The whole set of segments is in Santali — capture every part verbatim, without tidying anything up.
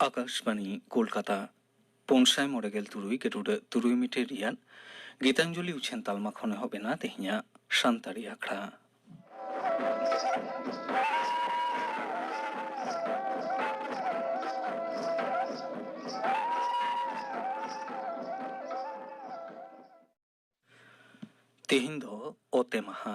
ᱟᱠᱟᱥᱵᱟᱬᱤ ᱠᱳᱞᱠᱟᱛᱟ, ᱯᱩᱱ ᱥᱟᱭ ᱢᱚᱬᱮ ᱜᱮᱞ ᱛᱩᱨᱩᱭ ᱜᱮᱴᱩᱰᱟᱹᱜ ᱛᱩᱨᱩᱭ ᱢᱤᱴᱟᱨ ᱨᱮᱭᱟᱜ ᱜᱤᱛᱟᱧᱡᱚᱞᱤ ᱩᱪᱷᱟᱹᱱ ᱛᱟᱞᱢᱟ ᱠᱷᱚᱱ ᱮᱦᱚᱵ ᱮᱱᱟ ᱛᱮᱦᱮᱧᱟᱜ ᱥᱟᱱᱛᱟᱲᱤ ᱟᱠᱷᱲᱟ᱾ ᱛᱮᱦᱮᱧ ᱫᱚ ᱚᱛᱮ ᱢᱟᱦᱟ᱾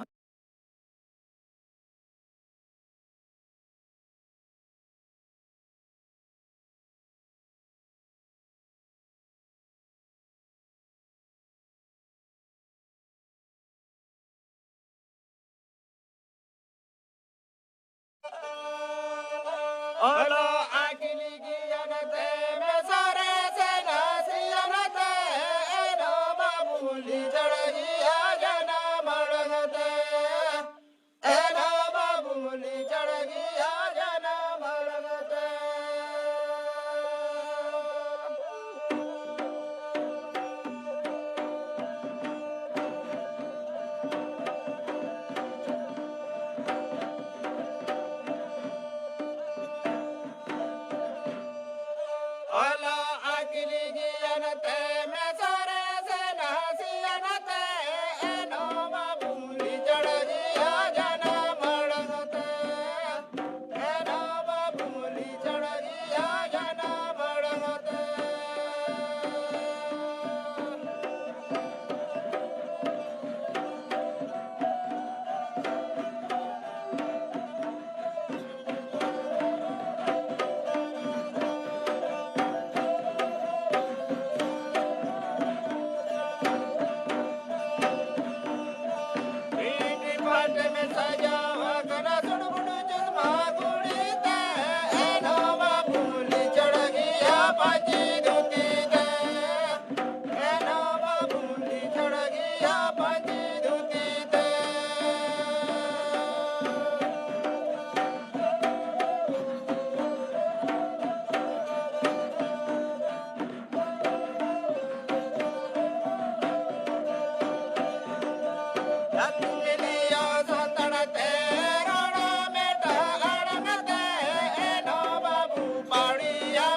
ᱚᱞᱚᱜ ᱟᱹᱠᱤᱞ ᱜᱮᱭᱟᱱ ᱛᱮ ᱢᱮᱥᱟ ᱨᱮ ᱥᱮ ᱱᱟᱥᱮᱭᱟᱱ ᱛᱮ ᱮᱱ ᱦᱚᱸ ᱵᱟᱵᱚᱱ ᱞᱤᱪᱟᱹᱲ ᱜᱮᱭᱟ ᱡᱟᱱᱟᱢ ᱟᱲᱟᱝ ᱛᱮ᱾ ᱮᱱ ᱦᱚᱸ ᱵᱟᱵᱚᱱ ᱞᱤᱪᱟᱹᱲ ᱜᱮᱭᱟ ᱡᱟᱱᱟᱢ ᱟᱲᱟᱝ ᱛᱮ᱾ ᱚᱞᱚᱜ ᱟᱹᱠᱤᱞ ᱜᱮᱭᱟᱱ ᱛᱮ ᱢᱮᱥᱟ ᱨᱮ ᱥᱮ ᱱᱟᱥᱮᱭᱟᱱ ᱛᱮ ᱮᱱ ᱦᱚᱸ ᱵᱟᱵᱚᱱ ᱞᱤᱪᱟᱹᱲ ᱜᱮᱭᱟ ᱡᱟᱱᱟᱢ ᱟᱲᱟᱝ ᱛᱮ᱾ ᱮᱱ ᱦᱚᱸ ᱵᱟᱵᱚᱱ ᱞᱤᱪᱟᱹᱲ ᱜᱮᱭᱟ ᱡᱟᱱᱟᱢ ᱟᱲᱟᱝ ᱛᱮ᱾ ᱯᱤᱴ ᱯᱟᱴᱮᱢ ᱥᱟᱡᱟᱣ ᱟᱠᱟᱱᱟ ᱥᱩᱲ ᱵᱩᱰᱩ ᱪᱚᱥᱢᱟ ᱜᱷᱩᱲᱤ ᱛᱮ, ᱮᱱ ᱦᱚᱸ ᱵᱟᱵᱚᱱ ᱞᱤᱪᱟᱹᱲ ᱜᱮᱭᱟ ᱯᱟᱹᱧᱪᱤ ᱫᱷᱩᱛᱤ ᱛᱮ᱾ ᱮᱱ ᱦᱚᱸ ᱵᱟᱵᱚᱱ ᱞᱤᱪᱟᱹᱲ ᱜᱮᱭᱟ ᱯᱟᱹᱧᱪᱤ ᱫᱷᱩᱛᱤ ᱛᱮ᱾ ᱡᱟᱹᱛᱤ ᱢᱤᱞᱤᱭᱟ ᱥᱟᱱᱛᱟᱲ ᱛᱮ ᱨᱚᱲ ᱢᱮᱴᱟᱜ ᱟᱲᱟᱝ ᱛᱮ, ᱮᱱ ᱦᱚᱸ ᱵᱟᱵᱚ ᱯᱟᱹᱲᱤᱭᱟ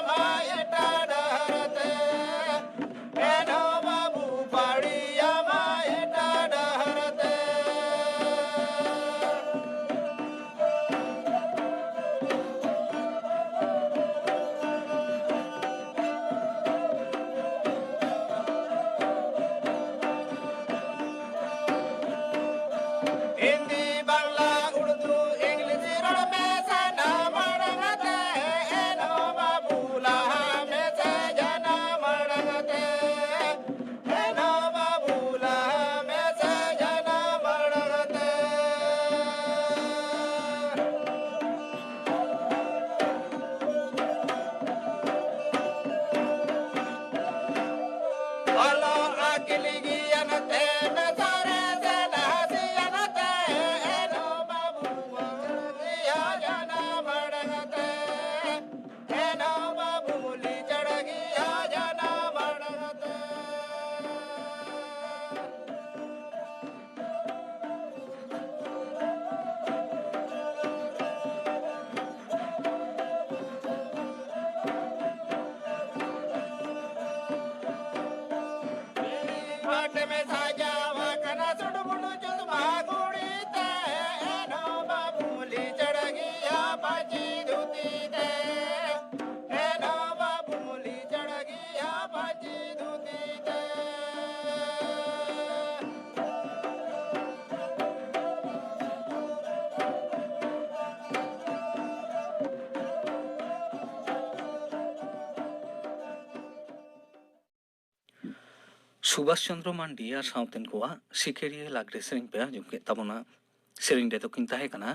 ᱥᱩᱵᱷᱟᱥ ᱪᱚᱱᱫᱨᱚ ᱢᱟᱱᱰᱤ ᱟᱨ ᱥᱟᱶᱛᱮᱱ ᱠᱚᱣᱟᱜ ᱥᱤᱠᱟᱹᱨᱤᱭᱟᱹ ᱞᱟᱜᱽᱲᱮ ᱥᱮᱨᱮᱧ ᱯᱮ ᱟᱸᱡᱚᱢ ᱠᱮᱫ ᱛᱟᱵᱚᱱᱟ᱾ ᱥᱮᱨᱮᱧ ᱨᱮᱫᱚ ᱠᱤᱱ ᱛᱟᱦᱮᱸ ᱠᱟᱱᱟ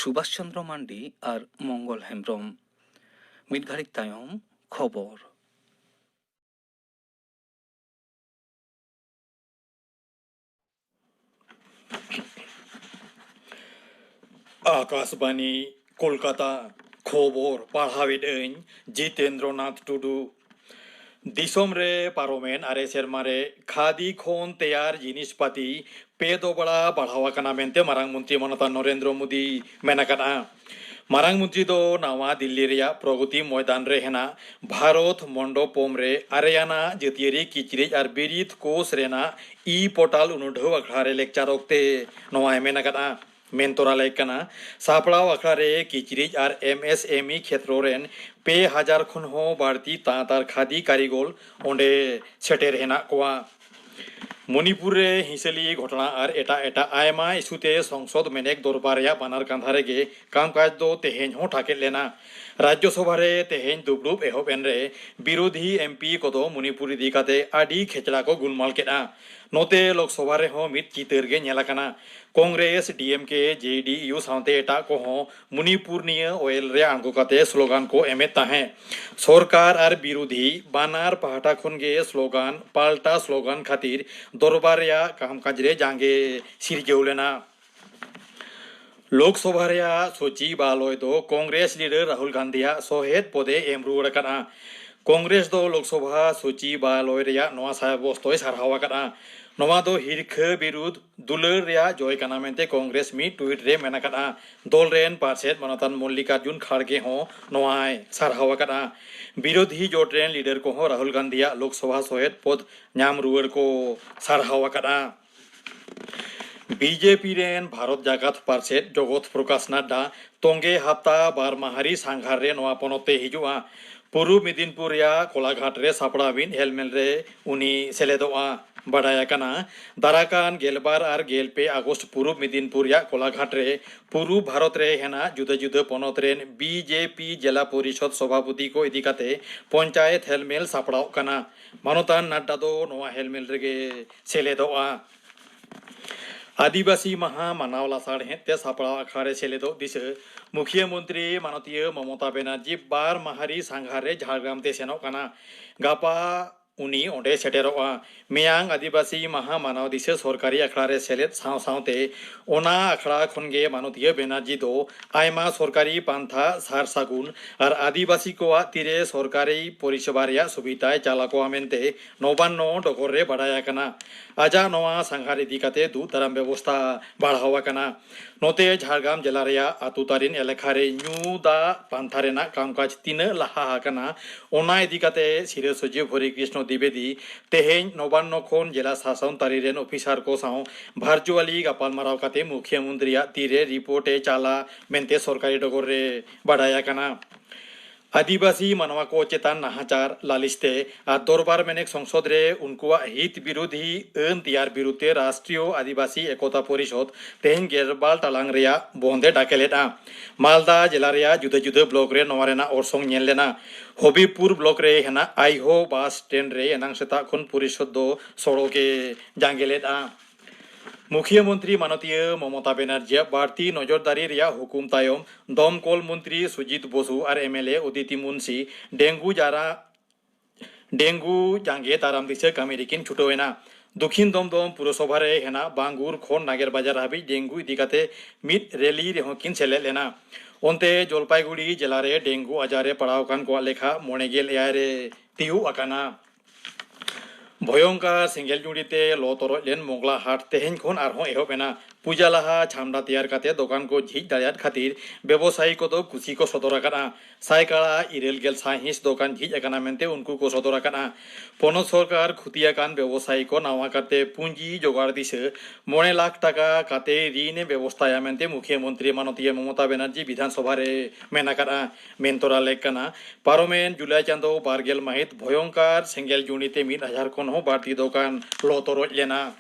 ᱥᱩᱵᱷᱟᱥ ᱪᱚᱱᱫᱨᱚ ᱢᱟᱱᱰᱤ ᱟᱨ ᱢᱚᱝᱜᱚᱞ ᱦᱮᱢᱵᱽᱨᱚᱢ᱾ ᱢᱤᱫ ᱜᱷᱟᱹᱲᱤᱡ ᱛᱟᱭᱚᱢ ᱠᱷᱚᱵᱚᱨ᱾ ᱟᱠᱟᱥᱵᱟᱱᱤ, ᱠᱳᱞᱠᱟᱛᱟ᱾ ᱠᱷᱚᱵᱚᱨ ᱯᱟᱲᱦᱟᱣᱮᱫ ᱟᱹᱧ ᱡᱤᱛᱮᱱᱫᱨᱚ ᱱᱟᱛᱷ ᱴᱩᱰᱩ᱾ ᱫᱤᱥᱚᱢ ᱨᱮ ᱯᱟᱨᱚᱢᱮᱱ ᱟᱨᱮ ᱥᱮᱨᱢᱟ ᱨᱮ ᱠᱷᱟᱫᱤ ᱠᱷᱚᱱ ᱛᱮᱭᱟᱨ ᱡᱤᱱᱤᱥ ᱯᱟᱹᱛᱤ ᱯᱮ ᱫᱚᱵᱲᱟ ᱵᱟᱲᱦᱟᱣ ᱟᱠᱟᱱᱟ ᱢᱮᱱᱛᱮ ᱢᱟᱨᱟᱝ ᱢᱚᱱᱛᱨᱤ ᱢᱟᱱᱚᱛᱟᱱ ᱱᱚᱨᱮᱱᱫᱨᱚ ᱢᱳᱫᱤ ᱢᱮᱱ ᱟᱠᱟᱫᱼᱟ᱾ ᱢᱟᱨᱟᱝ ᱢᱚᱱᱛᱨᱤ ᱫᱚ ᱱᱟᱣᱟ ᱫᱤᱞᱞᱤ ᱨᱮᱭᱟᱜ ᱯᱨᱚᱜᱚᱛᱤ ᱢᱚᱭᱫᱟᱱ ᱨᱮ ᱦᱮᱱᱟᱜ ᱵᱷᱟᱨᱚᱛ ᱢᱚᱱᱰᱚᱯᱚᱢ ᱨᱮ ᱟᱨᱮᱭᱟᱱᱟ ᱡᱟᱹᱛᱤᱭᱟᱹᱨᱤ ᱠᱤᱪᱨᱤᱡ ᱟᱨ ᱵᱤᱨᱤᱫ ᱠᱳᱥ ᱨᱮᱱᱟᱜ ᱤ ᱯᱳᱨᱴᱟᱞ ᱩᱱᱩᱰᱷᱟᱹᱣ ᱟᱠᱷᱲᱟ ᱨᱮ ᱞᱮᱠᱪᱟᱨ ᱚᱠᱛᱮ ᱱᱚᱣᱟᱭ ᱢᱮᱱ ᱟᱠᱟᱫᱼᱟ᱾ ᱢᱮᱱ ᱛᱚᱨᱟ ᱞᱮᱠ ᱠᱟᱱᱟ, ᱥᱟᱯᱲᱟᱣ ᱟᱠᱷᱲᱟ ᱨᱮ ᱠᱤᱪᱨᱤᱡ ᱟᱨ ᱮᱢ ᱮᱥ ᱮᱢ ᱤ ᱠᱷᱮᱛᱨᱚ ᱨᱮᱱ ᱯᱮ ᱦᱟᱡᱟᱨ ᱠᱷᱚᱱ ᱦᱚᱸ ᱵᱟᱹᱲᱛᱤ ᱛᱟᱸᱛ ᱟᱨ ᱠᱷᱟᱫᱤ ᱠᱟᱹᱨᱤᱜᱚᱞ ᱚᱸᱰᱮ ᱥᱮᱴᱮᱨ ᱦᱮᱱᱟᱜ ᱠᱚᱣᱟ᱾ ᱢᱚᱱᱤᱯᱩᱨ ᱨᱮ ᱦᱤᱸᱥᱟᱹᱞᱤ ᱜᱷᱚᱴᱚᱱᱟ ᱟᱨ ᱮᱴᱟᱜ ᱮᱴᱟᱜ ᱟᱭᱢᱟ ᱤᱥᱩ ᱛᱮ ᱥᱚᱝᱥᱚᱫ ᱢᱮᱱᱮᱠ ᱫᱚᱨᱵᱟᱨ ᱨᱮᱭᱟᱜ ᱵᱟᱱᱟᱨ ᱠᱟᱸᱫᱷᱟ ᱨᱮᱜᱮ ᱠᱟᱢᱠᱟᱡᱽ ᱫᱚ ᱛᱮᱦᱮᱧ ᱦᱚᱸ ᱴᱷᱟᱠᱮᱫ ᱞᱮᱱᱟ᱾ ᱨᱟᱡᱽᱡᱚ ᱥᱚᱵᱷᱟ ᱨᱮ ᱛᱮᱦᱮᱧ ᱫᱩᱯᱲᱩᱵ ᱮᱦᱚᱵ ᱮᱱ ᱨᱮ ᱵᱤᱨᱳᱫᱷᱤ ᱮᱢ ᱯᱤ ᱠᱚᱫᱚ ᱢᱚᱱᱤᱯᱩᱨ ᱤᱫᱤ ᱠᱟᱛᱮ ᱟᱹᱰᱤ ᱠᱷᱮᱪᱲᱟ ᱠᱚ ᱜᱩᱞᱢᱟᱞ ᱠᱮᱫᱼᱟ᱾ ᱱᱚᱛᱮ ᱞᱳᱠᱥᱚᱵᱷᱟ ᱨᱮᱦᱚᱸ ᱢᱤᱫ ᱪᱤᱛᱟᱹᱨ ᱜᱮ ᱧᱮᱞ ᱟᱠᱟᱱᱟ᱾ ᱠᱚᱝᱜᱨᱮᱥ, ᱰᱤ ᱮᱢ ᱠᱮ, ᱡᱮ ᱰᱤ ᱭᱩ ᱥᱟᱶᱛᱮ ᱮᱴᱟᱜ ᱠᱚᱦᱚᱸ ᱢᱚᱱᱤᱯᱩᱨ ᱱᱤᱭᱟᱹ ᱚᱭᱮᱞ ᱨᱮ ᱟᱬᱜᱚ ᱠᱟᱛᱮ ᱥᱞᱳᱜᱟᱱ ᱠᱚ ᱮᱢᱮᱫ ᱛᱟᱦᱮᱸ᱾ ᱥᱚᱨᱠᱟᱨ ᱟᱨ ᱵᱤᱨᱳᱫᱷᱤ ᱵᱟᱱᱟᱨ ᱯᱟᱦᱴᱟ ᱠᱷᱚᱱ ᱜᱮ ᱥᱞᱳᱜᱟᱱ ᱯᱟᱞᱴᱟ ᱥᱞᱳᱜᱟᱱ ᱠᱷᱟᱹᱛᱤᱨ ᱫᱚᱨᱵᱟᱨ ᱨᱮᱭᱟᱜ ᱠᱟᱢᱠᱟᱡᱽ ᱨᱮ ᱡᱟᱸᱜᱮ ᱥᱤᱨᱡᱟᱹᱣ ᱞᱮᱱᱟ᱾ ᱞᱳᱠᱥᱚᱵᱷᱟ ᱨᱮᱭᱟᱜ ᱥᱚᱪᱤᱵᱟᱞᱚᱭ ᱫᱚ ᱠᱚᱝᱜᱨᱮᱥ ᱞᱤᱰᱟᱨ ᱨᱟᱦᱩᱞ ᱜᱟᱱᱫᱷᱤᱭᱟᱜ ᱥᱚᱦᱮᱫ ᱯᱚᱫᱮ ᱮᱢ ᱨᱩᱣᱟᱹᱲ ᱟᱠᱟᱫᱼᱟ᱾ ᱠᱚᱝᱜᱨᱮᱥ ᱫᱚ ᱞᱳᱠᱥᱚᱵᱷᱟ ᱥᱚᱪᱤᱵᱟᱞᱚᱭ ᱨᱮᱭᱟᱜ ᱱᱚᱣᱟ ᱥᱟᱵᱚᱥᱛᱚᱭ ᱥᱟᱨᱦᱟᱣ ᱟᱠᱟᱫᱼᱟ᱾ ᱱᱚᱣᱟ ᱫᱚ ᱦᱤᱨᱠᱷᱟᱹ ᱵᱤᱨᱩᱫᱷ ᱫᱩᱞᱟᱹᱲ ᱨᱮᱭᱟᱜ ᱡᱚᱭ ᱠᱟᱱᱟ ᱢᱮᱱᱛᱮ ᱠᱚᱝᱜᱨᱮᱥ ᱢᱤᱫ ᱴᱩᱭᱤᱴ ᱨᱮ ᱢᱮᱱ ᱟᱠᱟᱫᱼᱟ᱾ ᱫᱚᱞ ᱨᱮᱱ ᱯᱟᱨᱥᱮᱛ ᱢᱟᱱᱚᱛᱟᱱ ᱢᱚᱞᱞᱤᱠᱟᱨᱡᱩᱱ ᱠᱷᱟᱲᱜᱮ ᱦᱚᱸ ᱱᱚᱣᱟᱭ ᱥᱟᱨᱦᱟᱣ ᱟᱠᱟᱫᱼᱟ᱾ ᱵᱤᱨᱳᱫᱷᱤ ᱡᱳᱴ ᱨᱮᱱ ᱞᱤᱰᱟᱨ ᱠᱚᱦᱚᱸ ᱨᱟᱦᱩᱞ ᱜᱟᱱᱫᱷᱤᱭᱟᱜ ᱞᱳᱠᱥᱚᱵᱷᱟ ᱥᱚᱦᱮᱫ ᱯᱚᱫ ᱧᱟᱢ ᱨᱩᱣᱟᱹᱲ ᱠᱚ ᱥᱟᱨᱦᱟᱣ ᱟᱠᱟᱫᱼᱟ᱾ ᱵᱤ ᱡᱮ ᱯᱤ ᱨᱮᱱ ᱵᱷᱟᱨᱚᱛ ᱡᱟᱠᱟᱛ ᱯᱟᱨᱥᱮᱛ ᱡᱚᱜᱚᱛ ᱯᱨᱚᱠᱟᱥ ᱱᱟᱰᱰᱟ ᱛᱚᱸᱜᱮ ᱦᱟᱯᱛᱟ ᱵᱟᱨ ᱢᱟᱦᱟᱨᱤ ᱥᱟᱸᱜᱷᱟᱨ ᱨᱮ ᱱᱚᱣᱟ ᱯᱚᱱᱚᱛ ᱛᱮ ᱦᱤᱡᱩᱜᱼᱟ᱾ ᱯᱩᱨᱩᱵᱽ ᱢᱮᱫᱤᱱᱯᱩᱨ ᱨᱮᱭᱟᱜ ᱠᱚᱞᱟᱜᱷᱟᱴ ᱨᱮ ᱥᱟᱯᱲᱟᱣᱤᱱ ᱦᱮᱞᱢᱮᱞ ᱨᱮ ᱩᱱᱤ ᱥᱮᱞᱮᱫᱚᱜᱼᱟ᱾ ᱵᱟᱰᱟᱭ ᱟᱠᱟᱱᱟ, ᱫᱟᱨᱟᱠᱟᱱ ᱜᱮᱞᱵᱟᱨ ᱟᱨ ᱜᱮᱞ ᱯᱮ ᱟᱜᱚᱥᱴ ᱯᱩᱨᱩᱵᱽ ᱢᱮᱫᱤᱱᱯᱩᱨ ᱨᱮᱭᱟᱜ ᱠᱚᱞᱟᱜᱷᱟᱴ ᱨᱮ ᱯᱩᱨᱩᱵᱽ ᱵᱷᱟᱨᱚᱛ ᱨᱮ ᱦᱮᱱᱟᱜ ᱡᱩᱫᱟᱹ ᱡᱩᱫᱟᱹ ᱯᱚᱱᱚᱛ ᱨᱮᱱ ᱵᱤ ᱡᱮ ᱯᱤ ᱡᱮᱞᱟ ᱯᱚᱨᱤᱥᱚᱫᱽ ᱥᱚᱵᱷᱟᱯᱚᱛᱤ ᱠᱚ ᱤᱫᱤ ᱠᱟᱛᱮ ᱯᱚᱧᱪᱟᱭᱮᱛ ᱦᱮᱞᱢᱮᱞ ᱥᱟᱯᱲᱟᱣᱚᱜ ᱠᱟᱱᱟ᱾ ᱢᱟᱱᱚᱛᱟᱱ ᱱᱟᱰᱰᱟ ᱫᱚ ᱱᱚᱣᱟ ᱦᱮᱞᱢᱮᱞ ᱨᱮᱜᱮ ᱥᱮᱞᱮᱫᱚᱜᱼᱟ᱾ ᱟᱹᱫᱤᱵᱟᱹᱥᱤ ᱢᱟᱦᱟ ᱢᱟᱱᱟᱣ ᱞᱟᱥᱟᱲᱦᱮᱫ ᱛᱮ ᱥᱟᱯᱲᱟᱣ ᱟᱠᱷᱲᱟ ᱨᱮ ᱥᱮᱞᱮᱫᱚᱜ ᱫᱤᱥᱟᱹ ᱢᱩᱠᱷᱤᱭᱟᱹ ᱢᱚᱱᱛᱨᱤ ᱢᱟᱱᱚᱛᱤᱭᱟᱹ ᱢᱚᱢᱚᱛᱟ ᱵᱮᱱᱟᱨᱡᱤ ᱵᱟᱨ ᱢᱟᱦᱟᱨᱤ ᱥᱟᱸᱜᱷᱟᱨ ᱨᱮ ᱡᱷᱟᱲᱜᱨᱟᱢ ᱛᱮ ᱥᱮᱱᱚᱜ ᱠᱟᱱᱟ᱾ ᱜᱟᱯᱟ ᱩᱱᱤ ᱚᱸᱰᱮ ᱥᱮᱴᱮᱨᱚᱜᱼᱟ᱾ ᱢᱮᱭᱟᱝ ᱟᱹᱫᱤᱵᱟᱹᱥᱤ ᱢᱟᱦᱟ ᱢᱟᱱᱟᱣ ᱫᱤᱥᱟᱹ ᱥᱚᱨᱠᱟᱨᱤ ᱟᱠᱷᱲᱟ ᱨᱮ ᱥᱮᱞᱮᱫ ᱥᱟᱶ ᱥᱟᱶᱛᱮ ᱚᱱᱟ ᱟᱠᱷᱲᱟ ᱠᱷᱚᱱ ᱜᱮ ᱢᱟᱱᱚᱛᱤᱭᱟᱹ ᱵᱮᱱᱟᱨᱡᱤ ᱫᱚ ᱟᱭᱢᱟ ᱥᱚᱨᱠᱟᱨᱤ ᱯᱟᱱᱛᱷᱟ ᱥᱟᱨ ᱥᱟᱹᱜᱩᱱ ᱟᱨ ᱟᱹᱫᱤᱵᱟᱹᱥᱤ ᱠᱚᱣᱟᱜ ᱛᱤᱨᱮ ᱥᱚᱨᱠᱟᱨᱤ ᱯᱚᱨᱤᱥᱮᱵᱟ ᱨᱮᱭᱟᱜ ᱥᱩᱵᱤᱫᱷᱟᱭ ᱪᱟᱞ ᱟᱠᱚᱣᱟ ᱢᱮᱱᱛᱮ ᱱᱚᱵᱟᱱᱱᱚ ᱰᱚᱜᱚᱨ ᱨᱮ ᱵᱟᱰᱟᱭ ᱟᱠᱟᱱᱟ᱾ ᱟᱡᱟᱜ ᱱᱚᱣᱟ ᱥᱟᱸᱜᱷᱟᱨ ᱤᱫᱤ ᱠᱟᱛᱮ ᱫᱩᱜ ᱫᱟᱨᱟᱢ ᱵᱮᱵᱚᱥᱛᱷᱟ ᱵᱟᱲᱦᱟᱣ ᱟᱠᱟᱱᱟ᱾ ᱱᱚᱛᱮ ᱡᱷᱟᱲᱜᱨᱟᱢ ᱡᱮᱞᱟ ᱨᱮᱭᱟᱜ ᱟᱹᱛᱩ ᱛᱟᱹᱨᱤᱱ ᱮᱞᱟᱠᱟ ᱨᱮ ᱧᱩ ᱫᱟᱜ ᱯᱟᱱᱛᱷᱟ ᱨᱮᱱᱟᱜ ᱠᱟᱢᱠᱟᱡᱽ ᱛᱤᱱᱟᱹᱜ ᱞᱟᱦᱟ ᱟᱠᱟᱱᱟ, ᱚᱱᱟ ᱤᱫᱤ ᱠᱟᱛᱮ ᱥᱤᱨᱟᱹ ᱥᱚᱪᱤᱵᱽ ᱦᱚᱨᱤ ᱠᱨᱤᱥᱱᱚ ᱫᱤᱵᱮᱫᱤ ᱛᱮᱦᱮᱧ ᱱᱚᱵᱟᱱᱱᱚ ᱠᱷᱚᱱ ᱡᱮᱞᱟ ᱥᱟᱥᱚᱱ ᱛᱟᱹᱨᱤ ᱨᱮᱱ ᱚᱯᱷᱤᱥᱟᱨ ᱠᱚ ᱥᱟᱶ ᱵᱷᱟᱨᱪᱩᱣᱟᱞᱤ ᱜᱟᱯᱟᱞᱢᱟᱨᱟᱣ ᱠᱟᱛᱮ ᱢᱩᱠᱷᱤᱭᱟᱹ ᱢᱚᱱᱛᱨᱤᱭᱟᱜ ᱛᱤᱨᱮ ᱨᱤᱯᱳᱨᱴ ᱮ ᱪᱟᱞᱟ ᱢᱮᱱᱛᱮ ᱥᱚᱨᱠᱟᱨᱤ ᱰᱚᱜᱚᱨ ᱨᱮ ᱵᱟᱰᱟᱭ ᱟᱠᱟᱱᱟ᱾ ᱟᱹᱫᱤᱵᱟᱹᱥᱤ ᱢᱟᱱᱣᱟ ᱠᱚ ᱪᱮᱛᱟᱱ ᱱᱟᱦᱟᱪᱟᱨ ᱞᱟᱹᱞᱤᱥ ᱛᱮ ᱟᱨ ᱫᱚᱨᱵᱟᱨ ᱢᱮᱱᱮᱠ ᱥᱚᱝᱥᱚᱫᱽ ᱨᱮ ᱩᱱᱠᱩᱣᱟᱜ ᱦᱤᱛ ᱵᱤᱨᱳᱫᱷᱤ ᱟᱹᱱ ᱛᱮᱭᱟᱨ ᱵᱤᱨᱩᱫᱷ ᱛᱮ ᱨᱟᱥᱴᱨᱤᱭᱚ ᱟᱹᱫᱤᱵᱟᱹᱥᱤ ᱮᱠᱚᱛᱟ ᱯᱚᱨᱤᱥᱚᱫᱽ ᱛᱮᱦᱮᱧ ᱜᱮᱞᱵᱟᱨ ᱴᱟᱲᱟᱝ ᱨᱮᱭᱟᱜ ᱵᱚᱱᱫ ᱮ ᱰᱟᱠᱮ ᱞᱮᱫᱼᱟ᱾ ᱢᱟᱞᱫᱟ ᱡᱮᱞᱟ ᱨᱮᱭᱟᱜ ᱡᱩᱫᱟᱹ ᱡᱩᱫᱟᱹ ᱵᱞᱚᱠ ᱨᱮ ᱱᱚᱣᱟ ᱨᱮᱱᱟᱜ ᱚᱨᱥᱚᱝ ᱧᱮᱞ ᱞᱮᱱᱟ᱾ ᱦᱚᱵᱤᱵᱽᱯᱩᱨ ᱵᱞᱚᱠ ᱨᱮ ᱦᱮᱱᱟᱜ ᱟᱭᱦᱳ ᱵᱟᱥ ᱥᱴᱮᱱᱰ ᱨᱮ ᱮᱱᱟᱝ ᱥᱮᱛᱟᱜ ᱠᱷᱚᱱ ᱯᱚᱨᱤᱥᱚᱫᱽ ᱫᱚ ᱥᱚᱲᱚᱠ ᱮ ᱡᱟᱸᱜᱮ ᱞᱮᱫᱼᱟ᱾ ᱢᱩᱠᱷᱤᱭᱟᱹ ᱢᱚᱱᱛᱨᱤ ᱢᱟᱱᱚᱛᱤᱭᱟᱹ ᱢᱚᱢᱚᱛᱟ ᱵᱮᱱᱟᱨᱡᱤᱭᱟᱜ ᱵᱟᱹᱲᱛᱤ ᱱᱚᱡᱚᱨᱫᱟᱨᱤ ᱨᱮᱭᱟᱜ ᱦᱩᱠᱩᱢ ᱛᱟᱭᱚᱢ ᱫᱚᱢᱠᱚᱞ ᱢᱚᱱᱛᱨᱤ ᱥᱩᱡᱤᱛ ᱵᱚᱥᱩ ᱟᱨ M L A Aditi Munshi ᱰᱮᱝᱜᱩ ᱡᱟᱨᱟ ᱰᱮᱝᱜᱩ ᱡᱟᱸᱜᱮ ᱫᱟᱨᱟᱢ ᱫᱤᱥᱟᱹ ᱠᱟᱹᱢᱤ ᱨᱮᱠᱤᱱ ᱪᱷᱩᱴᱟᱹᱣ ᱮᱱᱟ᱾ ᱫᱚᱠᱷᱤᱱ ᱫᱚᱢᱫᱚᱢ ᱯᱩᱨᱚᱥᱚᱵᱷᱟ ᱨᱮ ᱦᱮᱱᱟᱜ ᱵᱟᱝᱜᱩᱨ ᱠᱷᱚᱱ ᱱᱟᱜᱮᱨ ᱵᱟᱡᱟᱨ ᱦᱟᱹᱵᱤᱡ ᱰᱮᱝᱜᱩ ᱤᱫᱤ ᱠᱟᱛᱮ ᱢᱤᱫ ᱨᱮᱞᱤ ᱨᱮᱦᱚᱸ ᱠᱤᱱ ᱥᱮᱞᱮᱫ ᱞᱮᱱᱟ᱾ ᱚᱱᱛᱮ ᱡᱚᱞᱯᱟᱭᱜᱩᱲᱤ ᱡᱮᱞᱟ ᱨᱮ ᱰᱮᱝᱜᱩ ᱟᱡᱟᱨ ᱨᱮ ᱯᱟᱲᱟᱣ ᱟᱠᱟᱱ ᱠᱚᱣᱟᱜ ᱞᱮᱠᱷᱟ ᱢᱚᱬᱮ ᱜᱮᱞ ᱮᱭᱟᱭ ᱨᱮ ᱛᱤᱭᱩᱜ ᱟᱠᱟᱱᱟ᱾ ᱵᱷᱚᱭᱚᱝᱠᱟᱨ ᱥᱮᱸᱜᱮᱞ ᱡᱩᱲᱤ ᱛᱮ ᱞᱚ ᱛᱚᱨᱚᱡ ᱞᱮᱱ ᱢᱚᱜᱽᱞᱟ ᱦᱟᱴ ᱛᱮᱦᱮᱧ ᱠᱷᱚᱱ ᱟᱨᱦᱚᱸ ᱮᱦᱚᱵ ᱮᱱᱟ᱾ ᱯᱩᱡᱟ ᱞᱟᱦᱟ ᱪᱷᱟᱢᱰᱟ ᱛᱮᱭᱟᱨ ᱠᱟᱛᱮ ᱫᱚᱠᱟᱱ ᱠᱚ ᱡᱷᱤᱡ ᱫᱟᱲᱮᱭᱟᱫ ᱠᱷᱟᱹᱛᱤᱨ ᱵᱮᱵᱚᱥᱟᱭᱤ ᱠᱚᱫᱚ ᱠᱩᱥᱤ ᱠᱚ ᱥᱚᱫᱚᱨ ᱟᱠᱟᱫᱼᱟ᱾ ᱥᱟᱭᱠᱟᱲᱟ ᱤᱨᱟᱹᱞ ᱜᱮᱞ ᱥᱟᱭᱦᱤᱸᱥ ᱫᱚᱠᱟᱱ ᱡᱷᱤᱡ ᱟᱠᱟᱱᱟ ᱢᱮᱱᱛᱮ ᱩᱱᱠᱩ ᱠᱚ ᱥᱚᱫᱚᱨ ᱟᱠᱟᱫᱼᱟ᱾ ᱯᱚᱱᱚᱛ ᱥᱚᱨᱠᱟᱨ ᱠᱷᱩᱛᱤ ᱟᱠᱟᱱ ᱵᱮᱵᱚᱥᱟᱭᱤ ᱠᱚ ᱱᱟᱣᱟ ᱠᱟᱨᱛᱮ ᱯᱩᱸᱡᱤ ᱡᱚᱜᱟᱲ ᱫᱤᱥᱟᱹ ᱢᱚᱬᱮ ᱞᱟᱠᱷ ᱴᱟᱠᱟ ᱠᱟᱛᱮ ᱨᱤᱱ ᱮ ᱵᱮᱵᱚᱥᱛᱟᱭᱟ ᱢᱮᱱᱛᱮ ᱢᱩᱠᱷᱭᱟᱹ ᱢᱚᱱᱛᱨᱤ ᱢᱟᱱᱚᱛᱤᱭᱟᱹ ᱢᱚᱢᱚᱛᱟ ᱵᱮᱱᱟᱨᱡᱤ ᱵᱤᱫᱷᱟᱱ ᱥᱚᱵᱷᱟ ᱨᱮ ᱢᱮᱱ ᱟᱠᱟᱫᱼᱟ᱾ ᱢᱮᱱ ᱛᱚᱨᱟ ᱞᱮᱠ ᱠᱟᱱᱟ, ᱯᱟᱨᱚᱢᱮᱱ ᱡᱩᱞᱟᱭ ᱪᱟᱸᱫᱚ ᱵᱟᱨ ᱜᱮᱞ ᱢᱟᱹᱦᱤᱛ ᱵᱷᱚᱭᱚᱝᱠᱟᱨ ᱥᱮᱸᱜᱮᱞ ᱡᱩᱲᱤ ᱛᱮ ᱢᱤᱫ ᱦᱟᱡᱟᱨ ᱠᱷᱚᱱ ᱦᱚᱸ ᱵᱟᱹᱲᱛᱤ ᱫᱚᱠᱟᱱ ᱞᱚ ᱛᱚᱨᱚᱡ ᱞᱮᱱᱟ᱾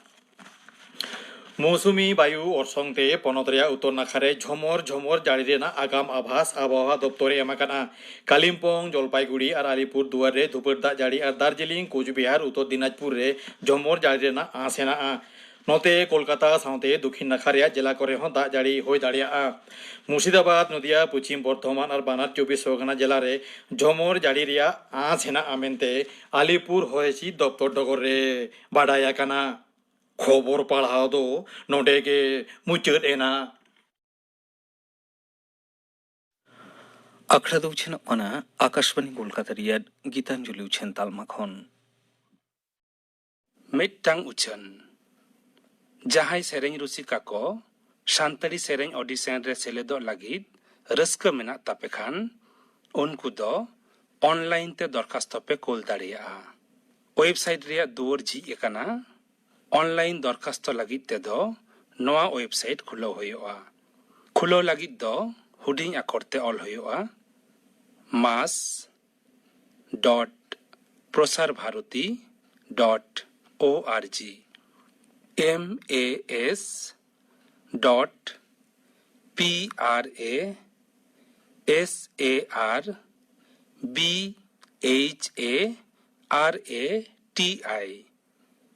ᱢᱳᱣᱥᱩᱢᱤ ᱵᱟᱭᱩ ᱚᱨᱥᱚᱝ ᱛᱮ ᱯᱚᱱᱚᱛ ᱨᱮᱭᱟᱜ ᱩᱛᱛᱚᱨ ᱱᱟᱠᱷᱟ ᱨᱮ ᱡᱷᱚᱢᱚᱨ ᱡᱷᱚᱢᱚᱨ ᱡᱟᱹᱲᱤ ᱨᱮᱱᱟᱜ ᱟᱜᱟᱢ ᱟᱵᱷᱟᱥ ᱟᱵᱚᱦᱟᱣᱟ ᱫᱚᱯᱛᱚᱨ ᱮ ᱮᱢ ᱟᱠᱟᱫᱼᱟ᱾ ᱠᱟᱞᱤᱢᱯᱚᱝ, ᱡᱚᱞᱯᱟᱭᱜᱩᱲᱤ ᱟᱨ ᱟᱞᱤᱯᱩᱨ ᱫᱩᱣᱟᱨ ᱨᱮ ᱫᱷᱩᱯᱟᱹᱲ ᱫᱟᱜ ᱡᱟᱹᱲᱤ ᱟᱨ ᱫᱟᱨᱡᱤᱞᱤᱝ, ᱠᱳᱪᱵᱤᱦᱟᱨ, ᱩᱛᱛᱚᱨ ᱫᱤᱱᱟᱡᱽᱯᱩᱨ ᱨᱮ ᱡᱷᱚᱢᱚᱨ ᱡᱟᱹᱲᱤ ᱨᱮᱱᱟᱜ ᱟᱸᱥ ᱦᱮᱱᱟᱜᱼᱟ᱾ ᱱᱚᱛᱮ ᱠᱳᱞᱠᱟᱛᱟ ᱥᱟᱶᱛᱮ ᱫᱚᱠᱷᱤᱱ ᱱᱟᱠᱷᱟ ᱨᱮᱭᱟᱜ ᱡᱮᱞᱟ ᱠᱚᱨᱮ ᱦᱚᱸ ᱫᱟᱜ ᱡᱟᱹᱲᱤ ᱦᱩᱭ ᱫᱟᱲᱮᱭᱟᱜᱼᱟ᱾ ᱢᱩᱨᱥᱤᱫᱟᱵᱟᱫᱽ, ᱱᱚᱫᱤᱭᱟ, ᱯᱚᱪᱷᱤᱢ ᱵᱚᱨᱫᱷᱚᱢᱟᱱ ᱟᱨ ᱵᱟᱱᱟᱨ ᱪᱚᱵᱵᱤᱥ ᱯᱚᱨᱜᱟᱱᱟ ᱡᱮᱞᱟ ᱨᱮ ᱡᱷᱚᱢᱚᱨ ᱡᱟᱹᱲᱤ ᱨᱮᱭᱟᱜ ᱟᱸᱥ ᱦᱮᱱᱟᱜᱼᱟ ᱢᱮᱱᱛᱮ ᱟᱞᱤᱯᱩᱨ ᱦᱚᱭ ᱦᱤᱸᱥᱤᱫ ᱫᱚᱯᱛᱚᱨ ᱰᱚᱜᱚᱨ ᱨᱮ ᱵᱟᱰᱟᱭ ᱟᱠᱟᱱᱟ᱾ ᱠᱷᱚᱵᱚᱨ ᱯᱟᱲᱦᱟᱣ ᱫᱚ ᱱᱚᱰᱮ ᱜᱮ ᱢᱩᱪᱟᱹᱫ ᱮᱱᱟ᱾ ᱟᱠᱷᱲᱟ ᱫᱚ ᱩᱪᱷᱟᱹᱱᱚᱜ ᱠᱟᱱᱟ ᱟᱠᱟᱥᱵᱟᱱᱤ ᱠᱳᱞᱠᱟᱛᱟ ᱨᱮᱭᱟᱜ ᱜᱤᱛᱟᱧᱡᱚᱞᱤ ᱩᱪᱷᱟᱹᱱ ᱛᱟᱞᱢᱟ ᱠᱷᱚᱱ᱾ ᱢᱤᱫᱴᱟᱝ ᱩᱪᱷᱟᱹᱱ᱾ ᱡᱟᱦᱟᱸᱭ ᱥᱮᱨᱮᱧ ᱨᱩᱥᱤᱠᱟ ᱠᱚ ᱥᱟᱱᱛᱟᱲᱤ ᱥᱮᱨᱮᱧ audition ᱨᱮ ᱥᱮᱞᱮᱫᱚᱜ ᱞᱟᱹᱜᱤᱫ ᱨᱟᱹᱥᱠᱟᱹ ᱢᱮᱱᱟᱜ ᱛᱟᱯᱮ ᱠᱷᱟᱱ, ᱩᱱᱠᱩ ᱫᱚ online ᱛᱮ ᱫᱚᱨᱠᱷᱟᱥᱛᱚ ᱯᱮ ᱠᱳᱞ ᱫᱟᱲᱮᱭᱟᱜᱼᱟ᱾ Website ᱨᱮᱭᱟᱜ ᱫᱩᱣᱟᱹᱨ ᱡᱷᱤᱡ ᱟᱠᱟᱱᱟ᱾ Online ᱫᱚᱨᱠᱷᱟᱥᱛᱚ ᱞᱟᱹᱜᱤᱫ ᱛᱮᱫᱚ ᱱᱚᱣᱟ website ᱠᱷᱩᱞᱟᱹᱣ ᱦᱩᱭᱩᱜᱼᱟ᱾ ᱠᱷᱩᱞᱟᱹᱣ ᱞᱟᱹᱜᱤᱫ ᱫᱚ ᱦᱩᱰᱤᱧ ᱟᱠᱷᱚᱨ ᱛᱮ ᱚᱞ ᱦᱩᱭᱩᱜᱼᱟ, mass dot prasar bharati dot org, M A S dot P R A S A R B H A R A T I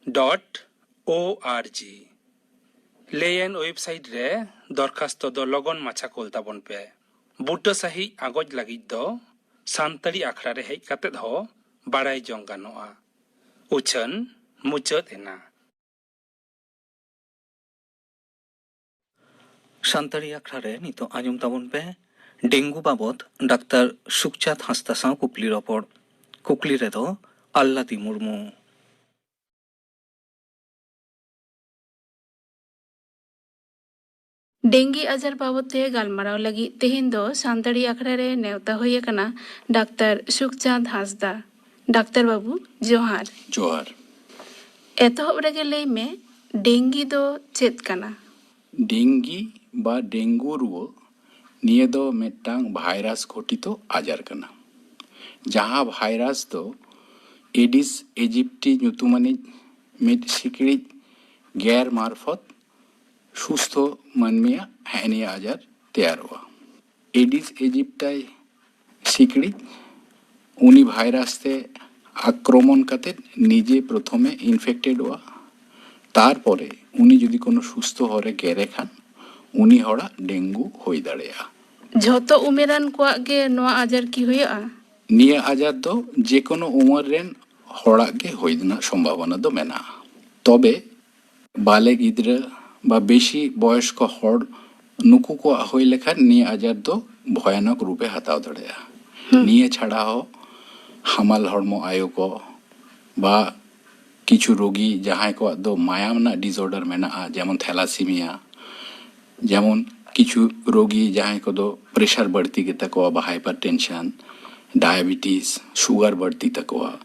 dot O R G᱾ ᱞᱟᱹᱭᱟᱱ website ᱨᱮ ᱫᱚᱨᱠᱷᱟᱥᱛᱚ ᱫᱚ ᱞᱚᱜᱚᱱ ᱢᱟᱪᱷᱟ ᱠᱳᱞ ᱛᱟᱵᱚᱱ ᱯᱮ᱾ ᱵᱩᱴᱟᱹ ᱥᱟᱹᱦᱤᱡ ᱟᱸᱜᱚᱪ ᱞᱟᱹᱜᱤᱫ ᱫᱚ ᱥᱟᱱᱛᱟᱲᱤ ᱟᱠᱷᱲᱟ ᱨᱮ ᱦᱮᱡ ᱠᱟᱛᱮᱫ ᱦᱚᱸ ᱵᱟᱲᱟᱭ ᱡᱚᱝ ᱜᱟᱱᱚᱜᱼᱟ᱾ ᱩᱪᱷᱟᱹᱱ ᱢᱩᱪᱟᱹᱫ ᱮᱱᱟ᱾ ᱥᱟᱱᱛᱟᱲᱤ ᱟᱠᱷᱲᱟ ᱨᱮ ᱱᱤᱛᱚᱜ ᱟᱸᱡᱚᱢ ᱛᱟᱵᱚᱱ ᱯᱮ ᱰᱮᱝᱜᱩ ᱵᱟᱵᱚᱛ ᱰᱟᱠᱛᱟᱨ ᱥᱩᱠᱪᱟᱸᱫᱽ ᱦᱟᱸᱥᱫᱟ ᱥᱟᱶ ᱠᱩᱠᱞᱤ ᱨᱚᱯᱚᱲ᱾ ᱠᱩᱠᱞᱤ ᱨᱮᱫᱚ ᱟᱞᱞᱟᱫᱤ ᱢᱩᱨᱢᱩ᱾ ᱰᱮᱝᱜᱤ ᱟᱡᱟᱨ ᱵᱟᱵᱚᱫ ᱛᱮ ᱜᱟᱞᱢᱟᱨᱟᱣ ᱞᱟᱹᱜᱤᱫ ᱛᱮᱦᱮᱧ ᱫᱚ ᱥᱟᱱᱛᱟᱲᱤ ᱟᱠᱷᱲᱟ ᱨᱮ ᱱᱮᱣᱛᱟ ᱦᱩᱭ ᱟᱠᱟᱱᱟ ᱰᱟᱠᱛᱟᱨ ᱥᱩᱠᱪᱟᱸᱫᱽ ᱦᱟᱸᱥᱫᱟ᱾ ᱰᱟᱠᱛᱟᱨ ᱵᱟᱹᱵᱩ, ᱡᱚᱦᱟᱨ᱾ ᱡᱚᱦᱟᱨ᱾ ᱮᱛᱚᱦᱚᱵ ᱨᱮᱜᱮ ᱞᱟᱹᱭ ᱢᱮ, ᱰᱮᱝᱜᱤ ᱫᱚ ᱪᱮᱫ ᱠᱟᱱᱟ? ᱰᱮᱝᱜᱤ ᱵᱟ ᱰᱮᱝᱜᱩ ᱨᱩᱣᱟᱹ, ᱱᱤᱭᱟᱹ ᱫᱚ ᱢᱤᱫᱴᱟᱝ ᱵᱷᱟᱭᱨᱟᱥ ᱜᱷᱚᱴᱤᱛᱚ ᱟᱡᱟᱨ ᱠᱟᱱᱟ, ᱡᱟᱦᱟᱸ ᱵᱷᱟᱭᱨᱟᱥ ᱫᱚ ᱮᱰᱤᱥ ᱮᱡᱤᱯᱴᱤ ᱧᱩᱛᱩᱢᱟᱱᱤᱡ ᱢᱤᱫ ᱥᱤᱠᱲᱤᱡ ᱜᱮᱨ ᱢᱟᱨᱯᱷᱚᱛ ᱥᱩᱥᱛᱷᱚ ᱢᱟᱹᱱᱢᱤᱭᱟᱜ ᱦᱮᱸ ᱱᱤᱭᱟᱹ ᱟᱡᱟᱨ ᱛᱮᱭᱟᱨᱚᱜᱼᱟ᱾ ᱮᱰᱤᱥ ᱮᱡᱤᱯᱴᱟᱭ ᱥᱤᱠᱲᱤᱡ ᱩᱱᱤ ᱵᱷᱟᱭᱨᱟᱥ ᱛᱮ ᱟᱠᱨᱚᱢᱚᱱ ᱠᱟᱛᱮ ᱱᱤᱡᱮ ᱯᱨᱚᱛᱷᱚᱢᱮ ᱤᱱᱯᱷᱮᱠᱴᱮᱰᱚᱜᱼᱟ, ᱛᱟᱨᱯᱚᱨᱮ ᱩᱱᱤ ᱡᱩᱫᱤ ᱠᱳᱱᱳ ᱥᱩᱥᱛᱷᱚ ᱦᱚᱲᱮ ᱜᱮᱨᱮ ᱠᱷᱟᱱ ᱩᱱᱤ ᱦᱚᱲᱟᱜ ᱰᱮᱝᱜᱩ ᱦᱩᱭ ᱫᱟᱲᱮᱭᱟᱜᱼᱟ᱾ ᱡᱷᱚᱛᱚ ᱩᱢᱮᱨᱟᱱ ᱠᱚᱣᱟᱜ ᱜᱮ ᱱᱚᱣᱟ ᱟᱡᱟᱨ ᱠᱤ ᱦᱩᱭᱩᱜᱼᱟ? ᱱᱤᱭᱟᱹ ᱟᱡᱟᱨ ᱫᱚ ᱡᱮᱠᱳᱱᱳ ᱩᱢᱮᱨ ᱨᱮᱱ ᱦᱚᱲᱟᱜ ᱜᱮ ᱦᱩᱭ ᱨᱮᱱᱟᱜ ᱥᱚᱢᱵᱷᱟᱵᱚᱱᱟ ᱫᱚ ᱢᱮᱱᱟᱜᱼᱟ, ᱛᱚᱵᱮ ᱵᱟᱞᱮ ᱜᱤᱫᱽᱨᱟᱹ ᱵᱟ ᱵᱮᱥᱤ ᱵᱚᱭᱚᱥᱠᱚ ᱦᱚᱲ, ᱱᱩᱠᱩ ᱠᱚᱣᱟᱜ ᱦᱩᱭ ᱞᱮᱠᱷᱟᱱ ᱱᱤᱭᱟᱹ ᱟᱡᱟᱨ ᱫᱚ ᱵᱷᱚᱭᱟᱱᱚᱠ ᱨᱩᱯᱮ ᱦᱟᱛᱟᱣ ᱫᱟᱲᱮᱭᱟᱜᱼᱟ᱾ ᱱᱤᱭᱟᱹ ᱪᱷᱟᱲᱟ ᱦᱚᱸ ᱦᱟᱢᱟᱞ ᱦᱚᱲᱢᱚ ᱟᱭᱳ ᱠᱚ ᱵᱟ ᱠᱤᱪᱷᱩ ᱨᱳᱜᱤ ᱡᱟᱦᱟᱸᱭ ᱠᱚᱣᱟᱜ ᱫᱚ ᱢᱟᱭᱟᱢ ᱨᱮᱱᱟᱜ ᱰᱤᱥᱚᱨᱰᱟᱨ ᱢᱮᱱᱟᱜᱼᱟ, ᱡᱮᱢᱚᱱ ᱛᱷᱮᱞᱟᱥᱤᱢᱤᱭᱟ, ᱡᱮᱢᱚᱱ ᱠᱤᱪᱷᱩ ᱨᱳᱜᱤ ᱡᱟᱦᱟᱸᱭ ᱠᱚᱫᱚ ᱯᱨᱮᱥᱟᱨ ᱵᱟᱹᱲᱛᱤ ᱜᱮᱛᱟ ᱠᱚᱣᱟ ᱵᱟ ᱦᱟᱭᱯᱟᱨ ᱴᱮᱱᱥᱚᱱ, ᱰᱟᱭᱟᱵᱮᱴᱤᱥ, ᱥᱩᱜᱟᱨ ᱵᱟᱹᱲᱛᱤ ᱛᱟᱠᱚᱣᱟ,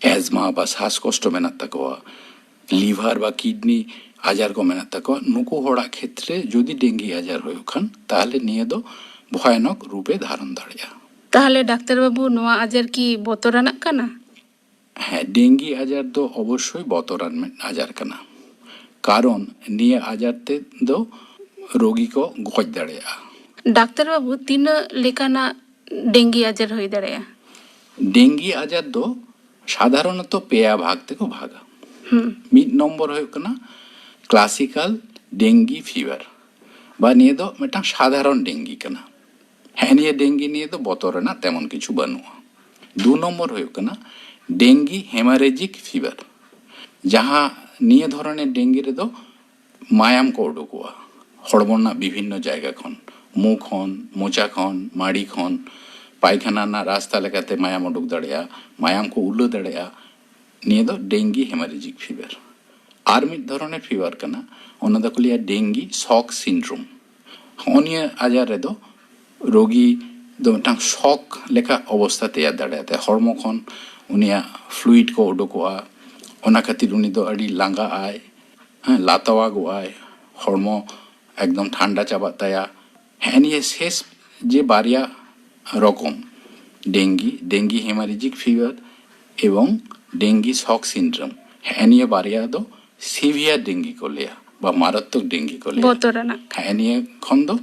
ᱮᱡᱢᱟ ᱵᱟ ᱥᱟᱥ ᱠᱚᱥᱴᱚ ᱢᱮᱱᱟᱜ ᱛᱟᱠᱚᱣᱟ, ᱞᱤᱵᱷᱟᱨ ᱵᱟ ᱠᱤᱰᱱᱤ ᱟᱡᱟᱨ ᱠᱚ ᱢᱮᱱᱟᱜ ᱛᱟᱠᱚᱣᱟ, ᱱᱩᱠᱩ ᱦᱚᱲᱟᱜ ᱠᱷᱮᱛᱨᱮ ᱡᱩᱫᱤ ᱰᱮᱝᱜᱤ ᱟᱡᱟᱨ ᱦᱩᱭᱩᱜ ᱠᱷᱟᱱ, ᱛᱟᱦᱚᱞᱮ ᱱᱤᱭᱟᱹ ᱫᱚ ᱵᱷᱚᱭᱟᱱᱚᱠ ᱨᱩᱯᱮ ᱫᱷᱟᱨᱚᱱ ᱫᱟᱲᱮᱭᱟᱜᱼᱟ᱾ ᱛᱟᱦᱚᱞᱮ ᱰᱟᱠᱛᱟᱨ ᱵᱟᱹᱵᱩ, ᱱᱚᱣᱟ ᱟᱡᱟᱨ ᱠᱤ ᱵᱚᱛᱚᱨᱟᱱᱟᱜ ᱠᱟᱱᱟ? ᱦᱮᱸ, ᱰᱮᱝᱜᱤ ᱟᱡᱟᱨ ᱫᱚ ᱚᱵᱚᱥᱥᱳᱭ ᱵᱚᱛᱚᱨᱟᱱ ᱢᱤᱫ ᱟᱡᱟᱨ ᱠᱟᱱᱟ, ᱠᱟᱨᱚᱱ ᱱᱤᱭᱟᱹ ᱟᱡᱟᱨ ᱛᱮ ᱫᱚ ᱨᱳᱜᱤ ᱠᱚ ᱜᱚᱡ ᱫᱟᱲᱮᱭᱟᱜᱼᱟ᱾ ᱰᱟᱠᱛᱟᱨ ᱵᱟᱹᱵᱩ, ᱛᱤᱱᱟᱹᱜ ᱞᱮᱠᱟᱱᱟᱜ ᱰᱮᱝᱜᱤ ᱟᱡᱟᱨ ᱦᱩᱭ ᱫᱟᱲᱮᱭᱟᱜᱼᱟ? ᱰᱮᱝᱜᱤ ᱟᱡᱟᱨ ᱫᱚ ᱥᱟᱫᱷᱟᱨᱚᱱᱚᱛᱚ ᱯᱮᱭᱟ ᱵᱷᱟᱜᱽ ᱛᱮᱠᱚ ᱵᱷᱟᱜᱟ᱾ ᱦᱩᱸ᱾ ᱢᱤᱫ ᱱᱚᱢᱵᱚᱨ ᱦᱩᱭᱩᱜ ᱠᱟᱱᱟ ᱠᱞᱟᱥᱤᱠᱟᱞ ᱰᱮᱝᱜᱤ ᱯᱷᱤᱵᱟᱨ, ᱵᱟ ᱱᱤᱭᱟᱹ ᱫᱚ ᱢᱤᱫᱴᱟᱝ ᱥᱟᱫᱷᱟᱨᱚᱱ ᱰᱮᱝᱜᱤ ᱠᱟᱱᱟ᱾ ᱦᱮᱸ, ᱱᱤᱭᱟᱹ ᱰᱮᱝᱜᱤ ᱱᱤᱭᱮ ᱫᱚ ᱵᱚᱛᱚᱨ ᱨᱮᱱᱟᱜ ᱛᱮᱢᱚᱱ ᱠᱤᱪᱷᱩ ᱵᱟᱹᱱᱩᱜᱼᱟ᱾ ᱫᱩ ᱱᱚᱢᱵᱚᱨ ᱦᱩᱭᱩᱜ ᱠᱟᱱᱟ ᱰᱮᱝᱜᱤ ᱦᱮᱢᱟᱨᱮᱡᱤᱠ ᱯᱷᱤᱵᱟᱨ, ᱡᱟᱦᱟᱸ ᱱᱤᱭᱟᱹ ᱫᱷᱚᱨᱚᱱᱮᱨ ᱰᱮᱝᱜᱤ ᱨᱮᱫᱚ ᱢᱟᱭᱟᱢ ᱠᱚ ᱩᱰᱩᱠᱚᱜᱼᱟ ᱦᱚᱲᱢᱚ ᱨᱮᱱᱟᱜ ᱵᱤᱵᱷᱤᱱᱱᱚ ᱡᱟᱭᱜᱟ ᱠᱷᱚᱱ, ᱢᱩ ᱠᱷᱚᱱ, ᱢᱚᱪᱟ ᱠᱷᱚᱱ, ᱢᱟᱲᱤ ᱠᱷᱚᱱ, ᱯᱟᱭᱠᱷᱟᱱᱟ ᱨᱮᱱᱟᱜ ᱨᱟᱥᱛᱟ ᱞᱮᱠᱟᱛᱮ ᱢᱟᱭᱟᱢ ᱩᱰᱩᱠ ᱫᱟᱲᱮᱭᱟᱜᱼᱟ, ᱢᱟᱭᱟᱢ ᱠᱚ ᱩᱞᱟᱹ ᱫᱟᱲᱮᱭᱟᱜᱼᱟ᱾ ᱱᱤᱭᱟᱹ ᱫᱚ ᱰᱮᱝᱜᱤ ᱦᱮᱢᱟᱨᱮᱡᱤᱠ ᱯᱷᱤᱵᱟᱨ᱾ ᱟᱨ ᱢᱤᱫ ᱫᱷᱚᱨᱚᱱᱮᱨ ᱯᱷᱤᱵᱟᱨ ᱠᱟᱱᱟ, ᱚᱱᱟ ᱫᱚᱠᱚ ᱞᱟᱹᱭᱟ ᱰᱮᱝᱜᱤ ᱥᱚᱠ ᱥᱤᱱᱰᱨᱳᱢ᱾ ᱦᱚᱸᱜᱼᱚ ᱱᱤᱭᱟᱹ ᱟᱡᱟᱨ ᱨᱮᱫᱚ ᱨᱳᱜᱤ ᱫᱚ ᱢᱤᱫᱴᱟᱝ ᱥᱚᱠ ᱞᱮᱠᱟ ᱚᱵᱚᱥᱛᱟ ᱛᱮᱭᱟᱨ ᱫᱟᱲᱮᱭᱟᱜ ᱛᱟᱭᱟ᱾ ᱦᱚᱲᱢᱚ ᱠᱷᱚᱱ ᱩᱱᱤᱭᱟᱜ ᱯᱷᱞᱩᱭᱤᱰ ᱠᱚ ᱩᱰᱩᱠᱚᱜᱼᱟ᱾ ᱚᱱᱟ ᱠᱷᱟᱹᱛᱤᱨ ᱩᱱᱤ ᱫᱚ ᱟᱹᱰᱤ ᱞᱟᱸᱜᱟᱜ ᱟᱭ, ᱦᱮᱸ, ᱞᱟᱛᱟᱣᱟᱜᱚᱜ ᱟᱭ, ᱦᱚᱲᱢᱚ ᱮᱠᱫᱚᱢ ᱴᱷᱟᱱᱰᱟ ᱪᱟᱵᱟᱜ ᱛᱟᱭᱟ᱾ ᱦᱮᱸ, ᱱᱤᱭᱟᱹ ᱥᱮᱥ ᱡᱮ ᱵᱟᱨᱭᱟ ᱨᱚᱠᱚᱢ, ᱰᱮᱝᱜᱤ, ᱰᱮᱝᱜᱤ ᱦᱮᱢᱟᱨᱮᱡᱤᱠ ᱯᱷᱤᱵᱟᱨ, ᱮᱵᱚᱝ ᱰᱮᱝᱜᱤ ᱥᱚᱠ ᱥᱤᱱᱰᱨᱳᱢ, ᱦᱮᱸ, ᱱᱤᱭᱟᱹ ᱵᱟᱨᱭᱟ ᱫᱚ ᱥᱤᱵᱷᱤᱭᱟᱨ ᱰᱮᱝᱜᱤ ᱠᱚ ᱞᱟᱹᱭᱟ ᱵᱟ ᱢᱟᱨᱟᱛᱛᱚᱠ ᱰᱮᱝᱜᱤ ᱠᱚ ᱞᱟᱹᱭᱟ᱾ ᱵᱚᱛᱚᱨᱟᱱᱟᱜ᱾ ᱦᱮᱸ, ᱱᱤᱭᱟᱹ ᱠᱷᱚᱱ ᱫᱚ,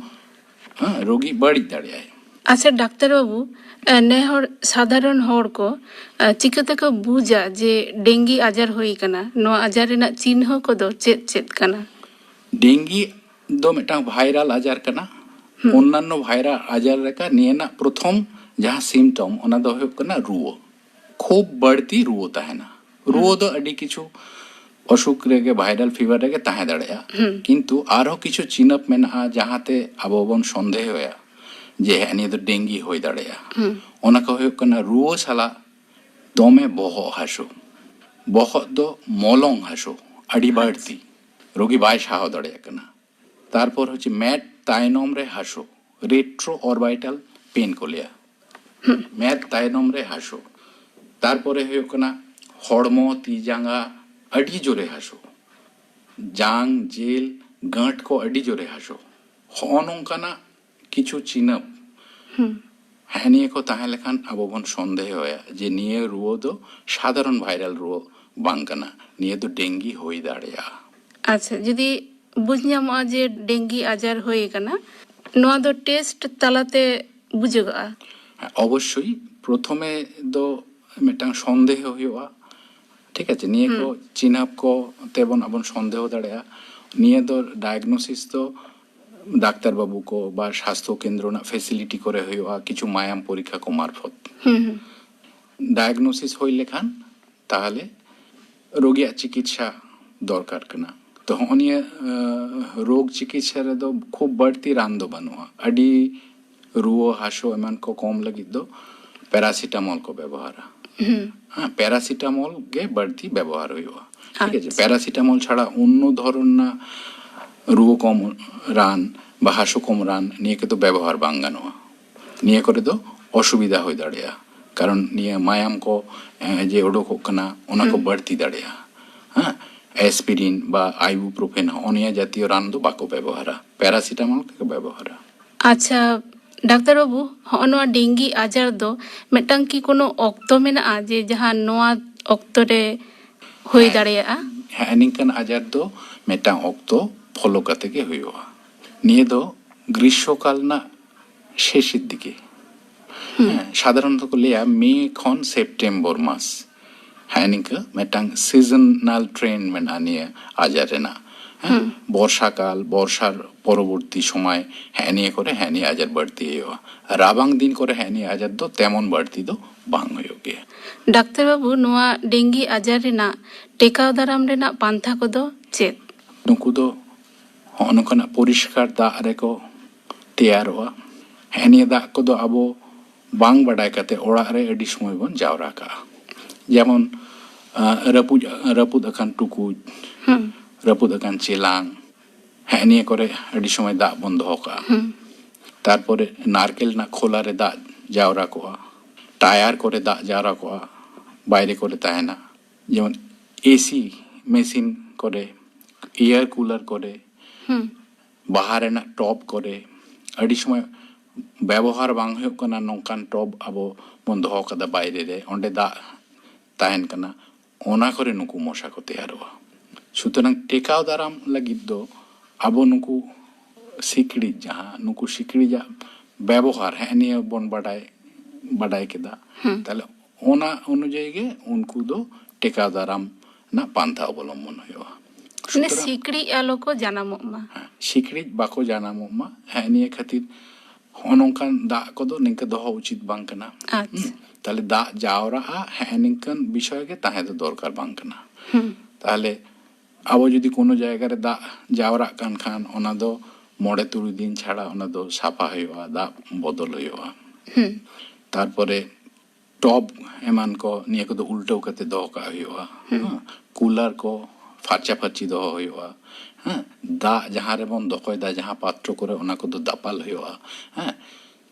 ᱦᱮᱸ, ᱨᱳᱜᱤ ᱵᱟᱹᱲᱤᱡ ᱫᱟᱲᱮᱭᱟᱜᱼᱟᱭ᱾ ᱟᱪᱪᱷᱟ ᱰᱟᱠᱛᱟᱨ ᱵᱟᱹᱵᱩ, ᱮ, ᱱᱮ ᱦᱚᱲ ᱥᱟᱫᱷᱟᱨᱚᱱ ᱦᱚᱲ ᱠᱚ, ᱮ, ᱪᱤᱠᱟᱹ ᱛᱮᱠᱚ ᱵᱩᱡᱟ ᱡᱮ ᱰᱮᱝᱜᱤ ᱟᱡᱟᱨ ᱦᱩᱭ ᱟᱠᱟᱱᱟ? ᱱᱚᱣᱟ ᱟᱡᱟᱨ ᱨᱮᱱᱟᱜ ᱪᱤᱱᱦᱟᱹ ᱠᱚᱫᱚ ᱪᱮᱫ ᱪᱮᱫ ᱠᱟᱱᱟ? ᱰᱮᱝᱜᱤ ᱫᱚ ᱢᱤᱫᱴᱟᱝ ᱵᱷᱟᱭᱨᱟᱞ ᱟᱡᱟᱨ ᱠᱟᱱᱟ᱾ ᱦᱩᱸ᱾ ᱚᱱᱱᱟᱱᱱᱚ ᱵᱷᱟᱭᱨᱟᱞ ᱟᱡᱟᱨ ᱞᱮᱠᱟ ᱱᱤᱭᱟᱹ ᱨᱮᱱᱟᱜ ᱯᱨᱚᱛᱷᱚᱢ ᱡᱟᱦᱟᱸ ᱥᱤᱢᱴᱚᱢ, ᱚᱱᱟ ᱫᱚ ᱦᱩᱭᱩᱜ ᱠᱟᱱᱟ ᱨᱩᱣᱟᱹ᱾ ᱠᱷᱩᱵ ᱵᱟᱹᱲᱛᱤ ᱨᱩᱣᱟᱹ ᱛᱟᱦᱮᱱᱟ᱾ ᱨᱩᱣᱟᱹ ᱦᱩᱸ᱾ ᱫᱚ ᱟᱹᱰᱤ ᱠᱤᱪᱷᱩ ᱚᱥᱩᱠ ᱨᱮᱜᱮ, ᱵᱷᱟᱭᱨᱟᱞ ᱯᱷᱤᱵᱟᱨ ᱨᱮᱜᱮ ᱛᱟᱦᱮᱸ ᱫᱟᱲᱮᱭᱟᱜᱼᱟ᱾ ᱦᱩᱸ᱾ ᱠᱤᱱᱛᱩ ᱟᱨᱦᱚᱸ ᱠᱤᱪᱷᱩ ᱪᱤᱱᱦᱟᱹᱯ ᱢᱮᱱᱟᱜᱼᱟ, ᱡᱟᱦᱟᱸᱛᱮ ᱟᱵᱚ ᱵᱚᱱ ᱥᱚᱱᱫᱮᱦᱚᱭᱟ ᱡᱮ ᱦᱮᱸ, ᱱᱤᱭᱟᱹ ᱫᱚ ᱰᱮᱝᱜᱤ ᱦᱩᱭ ᱫᱟᱲᱮᱭᱟᱜᱼᱟ᱾ ᱦᱩᱸ᱾ ᱚᱱᱟ ᱠᱚ ᱦᱩᱭᱩᱜ ᱠᱟᱱᱟ ᱨᱩᱣᱟᱹ ᱥᱟᱞᱟᱜ ᱫᱚᱢᱮ ᱵᱚᱦᱚᱜ ᱦᱟᱹᱥᱩ, ᱵᱚᱦᱚᱜ ᱫᱚ ᱢᱚᱞᱚᱝ ᱦᱟᱹᱥᱩ ᱟᱹᱰᱤ ᱵᱟᱹᱲᱛᱤ, ᱨᱳᱜᱤ ᱵᱟᱭ ᱥᱟᱦᱟᱣ ᱫᱟᱲᱮᱭᱟᱜ ᱠᱟᱱᱟ᱾ ᱛᱟᱨᱯᱚᱨ ᱦᱚᱪᱪᱷᱮ ᱢᱮᱫ ᱛᱟᱭᱱᱚᱢ ᱨᱮ ᱦᱟᱹᱥᱩ, ᱨᱮᱴᱨᱳ ᱚᱨᱵᱟᱭᱴᱟᱞ ᱯᱮᱱ ᱠᱚ ᱞᱟᱹᱭᱟ᱾ ᱢᱮᱫ ᱛᱟᱭᱱᱚᱢ ᱨᱮ ᱦᱟᱹᱥᱩ᱾ ᱛᱟᱨᱯᱚᱨᱮ ᱦᱩᱭᱩᱜ ᱠᱟᱱᱟ ᱦᱚᱲᱢᱚ, ᱛᱤ ᱡᱟᱸᱜᱟ ᱟᱹᱰᱤ ᱡᱳᱨᱮ ᱦᱟᱹᱥᱩ, ᱡᱟᱝ, ᱡᱤᱞ, ᱜᱟᱹᱴ ᱠᱚ ᱟᱹᱰᱤ ᱡᱳᱨᱮ ᱦᱟᱹᱥᱩ᱾ ᱦᱚᱸᱜᱼᱚ ᱱᱚᱝᱠᱟᱱᱟᱜ ᱠᱤᱪᱷᱩ ᱪᱤᱱᱦᱟᱹᱯ, ᱦᱮᱸ, ᱱᱤᱭᱟᱹ ᱠᱚ ᱛᱟᱦᱮᱸ ᱞᱮᱠᱷᱟᱱ ᱟᱵᱚ ᱵᱚᱱ ᱥᱚᱱᱫᱮᱦᱚᱭᱟ ᱡᱮ ᱱᱤᱭᱟᱹ ᱨᱩᱣᱟᱹ ᱫᱚ ᱥᱟᱫᱷᱟᱨᱚᱱ ᱵᱷᱟᱭᱨᱟᱞ ᱨᱩᱣᱟᱹ ᱵᱟᱝ ᱠᱟᱱᱟ, ᱱᱤᱭᱟᱹ ᱫᱚ ᱰᱮᱝᱜᱤ ᱦᱩᱭ ᱫᱟᱲᱮᱭᱟᱜᱼᱟ᱾ ᱟᱪᱪᱷᱟ, ᱡᱩᱫᱤ ᱵᱩᱡᱽ ᱧᱟᱢᱚᱜᱼᱟ ᱡᱮ ᱰᱮᱝᱜᱤ ᱟᱡᱟᱨ ᱦᱩᱭ ᱟᱠᱟᱱᱟ, ᱱᱚᱣᱟ ᱫᱚ ᱴᱮᱥᱴ ᱛᱟᱞᱟᱛᱮ ᱵᱩᱡᱷᱟᱹᱜᱚᱜᱼᱟ? ᱦᱮᱸ, ᱚᱵᱚᱥᱥᱳᱭ ᱯᱨᱚᱛᱷᱚᱢᱮ ᱫᱚ ᱢᱤᱫᱴᱟᱝ ᱥᱚᱱᱫᱮᱦᱚ ᱦᱩᱭᱩᱜᱼᱟ᱾ ᱴᱷᱤᱠ ᱟᱪᱷᱮ, ᱱᱤᱭᱟᱹ ᱠᱚ ᱦᱩᱸ᱾ ᱪᱤᱱᱦᱟᱹᱯ ᱠᱚ ᱛᱮᱵᱚᱱ ᱟᱵᱚᱱ ᱥᱚᱱᱫᱮᱦᱚ ᱫᱟᱲᱮᱭᱟᱜᱼᱟ᱾ ᱱᱤᱭᱟᱹ ᱫᱚ ᱰᱟᱭᱟᱜᱱᱳᱥᱤᱥ ᱫᱚ ᱰᱟᱠᱛᱟᱨ ᱵᱟᱹᱵᱩ ᱠᱚ ᱵᱟ ᱥᱟᱥᱛᱷᱚ ᱠᱮᱱᱫᱨᱚ ᱨᱮᱱᱟᱜ ᱯᱷᱮᱥᱤᱞᱤᱴᱤ ᱠᱚᱨᱮ ᱦᱩᱭᱩᱜᱼᱟ, ᱠᱤᱪᱷᱩ ᱢᱟᱭᱟᱢ ᱯᱚᱨᱤᱠᱠᱷᱟ ᱠᱚ ᱢᱟᱨᱯᱷᱚᱛ᱾ ᱦᱩᱸ, ᱦᱩᱸ᱾ ᱰᱟᱭᱟᱜᱱᱳᱥᱤᱥ ᱦᱩᱭ ᱞᱮᱠᱷᱟᱱ ᱛᱟᱦᱚᱞᱮ ᱨᱳᱜᱤᱭᱟᱜ ᱪᱤᱠᱤᱛᱥᱟ ᱫᱚᱨᱠᱟᱨ ᱠᱟᱱᱟ᱾ ᱛᱚ ᱦᱚᱸᱜᱼᱚ ᱱᱤᱭᱟᱹ, ᱟᱸ, ᱨᱳᱜᱽ ᱪᱤᱠᱤᱛᱥᱟ ᱨᱮᱫᱚ ᱠᱷᱩᱵ ᱵᱟᱹᱲᱛᱤ ᱨᱟᱱ ᱫᱚ ᱵᱟᱹᱱᱩᱜᱼᱟ᱾ ᱟᱹᱰᱤ ᱨᱩᱣᱟᱹ ᱦᱟᱹᱥᱩ ᱮᱢᱟᱱ ᱠᱚ ᱠᱚᱢ ᱞᱟᱹᱜᱤᱫ ᱫᱚ ᱯᱮᱨᱟᱥᱤᱴᱟᱢᱚᱞ ᱠᱚ ᱵᱮᱵᱚᱦᱟᱨᱟ᱾ ᱦᱩᱸ᱾ ᱦᱮᱸ, ᱯᱮᱨᱟᱥᱤᱴᱟᱢᱚᱞ ᱜᱮ ᱵᱟᱹᱲᱛᱤ ᱵᱮᱵᱚᱦᱟᱨ ᱦᱩᱭᱩᱜᱼᱟ᱾ ᱴᱷᱤᱠ ᱟᱪᱷᱮ? ᱟᱪᱪᱷᱟ᱾ ᱯᱮᱨᱟᱥᱤᱴᱟᱢᱚᱞ ᱪᱷᱟᱲᱟ ᱚᱱᱱᱚ ᱫᱷᱚᱨᱚᱱ ᱨᱮᱱᱟᱜ ᱨᱩᱣᱟᱹ ᱠᱚᱢ ᱨᱟᱱ ᱵᱟᱦᱟ ᱥᱩᱠᱩᱢ ᱨᱟᱱ, ᱱᱤᱭᱟᱹ ᱠᱚᱫᱚ ᱵᱮᱵᱚᱦᱟᱨ ᱵᱟᱝ ᱜᱟᱱᱚᱜᱼᱟ᱾ ᱱᱤᱭᱟᱹ ᱠᱚᱨᱮ ᱫᱚ ᱚᱥᱩᱵᱤᱫᱷᱟ ᱦᱩᱭ ᱫᱟᱲᱮᱭᱟᱜᱼᱟ, ᱠᱟᱨᱚᱱ ᱱᱤᱭᱟᱹ ᱢᱟᱭᱟᱢ ᱠᱚ ᱮ, ᱡᱮ ᱩᱰᱩᱠᱚᱜ ᱠᱟᱱᱟ, ᱚᱱᱟ ᱠᱚ ᱦᱩᱸ᱾ ᱵᱟᱹᱲᱛᱤ ᱫᱟᱲᱮᱭᱟᱜᱼᱟ᱾ ᱦᱮᱸ, ᱮᱥᱯᱤᱨᱤᱱ ᱵᱟ ᱟᱭᱵᱩᱯᱨᱳᱯᱷᱮᱱ, ᱦᱚᱸᱜᱼᱚ ᱱᱤᱭᱟᱹ ᱡᱟᱛᱤᱭᱚ ᱨᱟᱱ ᱫᱚ ᱵᱟᱠᱚ ᱵᱮᱵᱚᱦᱟᱨᱟ, ᱯᱮᱨᱟᱥᱤᱴᱟᱢᱚᱞ ᱜᱮᱠᱚ ᱵᱮᱵᱚᱦᱟᱨᱟ᱾ ᱟᱪᱪᱷᱟ, ᱰᱟᱠᱛᱟᱨ ᱵᱟᱹᱵᱩ, ᱦᱚᱸᱜᱼᱚ ᱱᱚᱣᱟ ᱰᱮᱝᱜᱤ ᱟᱡᱟᱨ ᱫᱚ ᱢᱤᱫᱴᱟᱝ ᱠᱤ ᱠᱳᱱᱳ ᱚᱠᱛᱚ ᱢᱮᱱᱟᱜᱼᱟ, ᱡᱮ ᱡᱟᱦᱟᱸ ᱱᱚᱣᱟ ᱚᱠᱛᱚ ᱨᱮ ᱦᱩᱭ ᱦᱮᱸ᱾ ᱫᱟᱲᱮᱭᱟᱜᱼᱟ? ᱦᱮᱸ, ᱱᱤᱝᱠᱟᱹᱱ ᱟᱡᱟᱨ ᱫᱚ ᱢᱤᱫᱴᱟᱝ ᱚᱠᱛᱚ ᱯᱷᱚᱞᱳ ᱠᱟᱛᱮ ᱜᱮ ᱦᱩᱭᱩᱜᱼᱟ᱾ ᱱᱤᱭᱟᱹ ᱫᱚ ᱜᱨᱤᱥᱥᱚᱠᱟᱞ ᱨᱮᱱᱟᱜ ᱥᱮᱥᱮᱨ ᱫᱤᱠᱮ᱾ ᱦᱮᱸ, ᱥᱟᱫᱷᱟᱨᱚᱱᱚᱛᱚ ᱠᱚ ᱞᱟᱹᱭᱟ ᱢᱮ ᱠᱷᱚᱱ ᱥᱮᱯᱴᱮᱢᱵᱚᱨ ᱢᱟᱥ᱾ ᱦᱮᱸ, ᱱᱤᱝᱠᱟᱹ ᱢᱤᱫᱴᱟᱝ ᱥᱤᱡᱚᱱᱟᱞ ᱴᱨᱮᱱᱰ ᱢᱮᱱᱟᱜᱼᱟ ᱱᱤᱭᱟᱹ ᱟᱡᱟᱨ ᱨᱮᱱᱟᱜ᱾ ᱦᱮᱸ, ᱦᱩᱸ᱾ ᱵᱚᱨᱥᱟ ᱠᱟᱞ, ᱵᱚᱨᱥᱟᱨ ᱯᱚᱨᱚᱵᱚᱨᱛᱤ ᱥᱚᱢᱚᱭ ᱦᱮᱸ ᱱᱤᱭᱟᱹ ᱠᱚᱨᱮ ᱦᱮᱸ ᱱᱤᱭᱟᱹ ᱟᱡᱟᱨ ᱵᱟᱹᱲᱛᱤ ᱦᱩᱭᱩᱜᱼᱟ᱾ ᱨᱟᱵᱟᱝ ᱫᱤᱱ ᱠᱚᱨᱮ ᱦᱮᱸ ᱱᱤᱭᱟᱹ ᱟᱡᱟᱨ ᱫᱚ ᱛᱮᱢᱚᱱ ᱵᱟᱹᱲᱛᱤ ᱫᱚ ᱵᱟᱝ ᱦᱩᱭᱩᱜ ᱜᱮᱭᱟ᱾ ᱰᱟᱠᱛᱟᱨ ᱵᱟᱹᱵᱩ, ᱱᱚᱣᱟ ᱰᱮᱝᱜᱤ ᱟᱡᱟᱨ ᱨᱮᱱᱟᱜ ᱴᱮᱠᱟᱣ ᱫᱟᱨᱟᱢ ᱨᱮᱱᱟᱜ ᱯᱟᱱᱛᱷᱟ ᱠᱚᱫᱚ ᱪᱮᱫ? ᱱᱩᱠᱩ ᱫᱚ ᱦᱚᱸᱜᱼᱚ ᱱᱚᱝᱠᱟᱱᱟᱜ ᱯᱚᱨᱤᱥᱠᱟᱨ ᱫᱟᱜ ᱨᱮᱠᱚ ᱛᱮᱭᱟᱨᱚᱜᱼᱟ᱾ ᱦᱮᱸ ᱱᱤᱭᱟᱹ ᱫᱟᱜ ᱠᱚᱫᱚ ᱟᱵᱚ ᱵᱟᱝ ᱵᱟᱰᱟᱭ ᱠᱟᱛᱮ ᱚᱲᱟᱜ ᱨᱮ ᱟᱹᱰᱤ ᱥᱚᱢᱚᱭ ᱵᱚᱱ ᱡᱟᱣᱨᱟ ᱠᱟᱜᱼᱟ᱾ ᱡᱮᱢᱚᱱ, ᱟᱸ, ᱨᱟᱹᱯᱩᱫ, ᱨᱟᱹᱯᱩᱫ ᱟᱠᱟᱱ ᱴᱩᱠᱩᱡ, ᱦᱩᱸ᱾ ᱨᱟᱹᱯᱩᱫ ᱟᱠᱟᱱ ᱪᱮᱞᱟᱝ, ᱦᱮᱸ ᱱᱤᱭᱟᱹ ᱠᱚᱨᱮ ᱟᱹᱰᱤ ᱥᱚᱢᱚᱭ ᱫᱟᱜ ᱵᱚᱱ ᱫᱚᱦᱚ ᱠᱟᱜᱼᱟ᱾ ᱦᱩᱸ᱾ ᱛᱟᱨᱯᱚᱨᱮ ᱱᱟᱨᱠᱮᱞ ᱨᱮᱱᱟᱜ ᱠᱷᱳᱞᱟ ᱨᱮ ᱫᱟᱜ ᱡᱟᱣᱨᱟ ᱠᱚᱜᱼᱟ, ᱴᱟᱭᱟᱨ ᱠᱚᱨᱮ ᱫᱟᱜ ᱡᱟᱣᱨᱟ ᱠᱚᱜᱼᱟ, ᱵᱟᱭᱨᱮ ᱠᱚᱨᱮ ᱛᱟᱦᱮᱱᱟ᱾ ᱡᱮᱢᱚᱱ ᱮᱥᱤ ᱢᱮᱥᱤᱱ ᱠᱚᱨᱮ, ᱮᱭᱟᱨ ᱠᱩᱞᱟᱨ ᱠᱚᱨᱮ, ᱦᱩᱸ᱾ ᱵᱟᱦᱟ ᱨᱮᱱᱟᱜ ᱴᱚᱵ ᱠᱚᱨᱮ, ᱟᱹᱰᱤ ᱥᱚᱢᱚᱭ ᱵᱮᱵᱚᱦᱟᱨ ᱵᱟᱝ ᱦᱩᱭᱩᱜ ᱠᱟᱱᱟ, ᱱᱚᱝᱠᱟᱱ ᱴᱚᱵ ᱟᱵᱚ ᱵᱚᱱ ᱫᱚᱦᱚ ᱠᱟᱫᱟ ᱵᱟᱭᱨᱮ ᱨᱮ, ᱚᱸᱰᱮ ᱫᱟᱜ ᱛᱟᱦᱮᱱ ᱠᱟᱱᱟ, ᱚᱱᱟ ᱠᱚᱨᱮ ᱱᱩᱠᱩ ᱢᱚᱥᱟ ᱠᱚ ᱛᱮᱭᱟᱨᱚᱜᱼᱟ᱾ ᱥᱩᱛᱚᱨᱟᱝ ᱴᱮᱠᱟᱣ ᱫᱟᱨᱟᱢ ᱞᱟᱹᱜᱤᱫ ᱫᱚ ᱟᱵᱚ ᱱᱩᱠᱩ ᱥᱤᱠᱲᱤᱡ, ᱡᱟᱦᱟᱸ ᱱᱩᱠᱩ ᱥᱤᱠᱲᱤᱡᱟᱜ ᱵᱮᱵᱚᱦᱟᱨ, ᱦᱮᱸ ᱱᱤᱭᱟᱹ ᱵᱚᱱ ᱵᱟᱰᱟᱭ, ᱵᱟᱰᱟᱭ ᱠᱮᱫᱟ᱾ ᱦᱩᱸ᱾ ᱛᱟᱦᱞᱮ ᱚᱱᱟ ᱚᱱᱩᱡᱟᱭᱤ ᱜᱮ ᱩᱱᱠᱩ ᱫᱚ ᱴᱮᱠᱟᱣ ᱫᱟᱨᱟᱢ ᱨᱮᱱᱟᱜ ᱯᱟᱱᱛᱷᱟ ᱚᱵᱚᱞᱚᱢᱵᱚᱱ ᱦᱩᱭᱩᱜᱼᱟ᱾ ᱢᱟᱱᱮ ᱥᱩᱛᱚᱨᱟᱝ ᱥᱤᱠᱲᱤᱡ ᱟᱞᱚ ᱠᱚ ᱡᱟᱱᱟᱢᱚᱜ ᱢᱟ᱾ ᱦᱮᱸ, ᱥᱤᱠᱲᱤᱡ ᱵᱟᱠᱚ ᱡᱟᱱᱟᱢᱚᱜ ᱢᱟ, ᱦᱮᱸ ᱱᱤᱭᱟᱹ ᱠᱷᱟᱹᱛᱤᱨ ᱦᱚᱸᱜᱼᱚ ᱱᱚᱝᱠᱟᱱ ᱫᱟᱜ ᱠᱚᱫᱚ ᱱᱤᱝᱠᱟᱹ ᱫᱚᱦᱚ ᱩᱪᱤᱛ ᱵᱟᱝ ᱠᱟᱱᱟ᱾ ᱟᱪᱪᱷᱟ᱾ ᱦᱩᱸ, ᱛᱟᱦᱞᱮ ᱫᱟᱜ ᱡᱟᱣᱨᱟᱜᱼᱟ, ᱦᱮᱸ ᱱᱤᱝᱠᱟᱹᱱ ᱵᱤᱥᱚᱭ ᱜᱮ ᱛᱟᱦᱮᱸ ᱫᱚ ᱫᱚᱨᱠᱟᱨ ᱵᱟᱝ ᱠᱟᱱᱟ᱾ ᱦᱩᱸ᱾ ᱛᱟᱦᱞᱮ ᱟᱵᱚ ᱡᱩᱫᱤ ᱠᱳᱱᱳ ᱡᱟᱭᱜᱟ ᱨᱮ ᱫᱟᱜ ᱡᱟᱣᱨᱟᱜ ᱠᱟᱱ ᱠᱷᱟᱱ, ᱚᱱᱟ ᱫᱚ ᱢᱚᱬᱮ ᱛᱩᱨᱩᱭ ᱫᱤᱱ ᱪᱷᱟᱲᱟ ᱚᱱᱟ ᱫᱚ ᱥᱟᱯᱷᱟ ᱦᱩᱭᱩᱜᱼᱟ, ᱫᱟᱜ ᱵᱚᱫᱚᱞ ᱦᱩᱭᱩᱜᱼᱟ᱾ ᱦᱩᱸ᱾ ᱛᱟᱨᱯᱚᱨᱮ ᱴᱚᱵ ᱮᱢᱟᱱ ᱠᱚ, ᱱᱤᱭᱟᱹ ᱠᱚᱫᱚ ᱩᱞᱴᱟᱹᱣ ᱠᱟᱛᱮ ᱫᱚᱦᱚ ᱠᱟᱜ ᱦᱩᱭᱩᱜᱼᱟ᱾ ᱦᱩᱸ᱾ ᱦᱮᱸ, ᱠᱩᱞᱟᱨ ᱠᱚ, ᱯᱷᱟᱨᱪᱟᱼᱯᱷᱟᱹᱨᱪᱤ ᱫᱚᱦᱚ ᱦᱩᱭᱩᱜᱼᱟ᱾ ᱦᱮᱸ, ᱫᱟᱜ ᱡᱟᱦᱟᱸ ᱨᱮᱵᱚᱱ ᱫᱚᱦᱚᱭᱮᱫᱟ, ᱡᱟᱦᱟᱸ ᱯᱟᱛᱨᱚ ᱠᱚᱨᱮ, ᱚᱱᱟ ᱠᱚᱫᱚ ᱫᱟᱯᱟᱞ ᱦᱩᱭᱩᱜᱼᱟ᱾ ᱦᱮᱸ,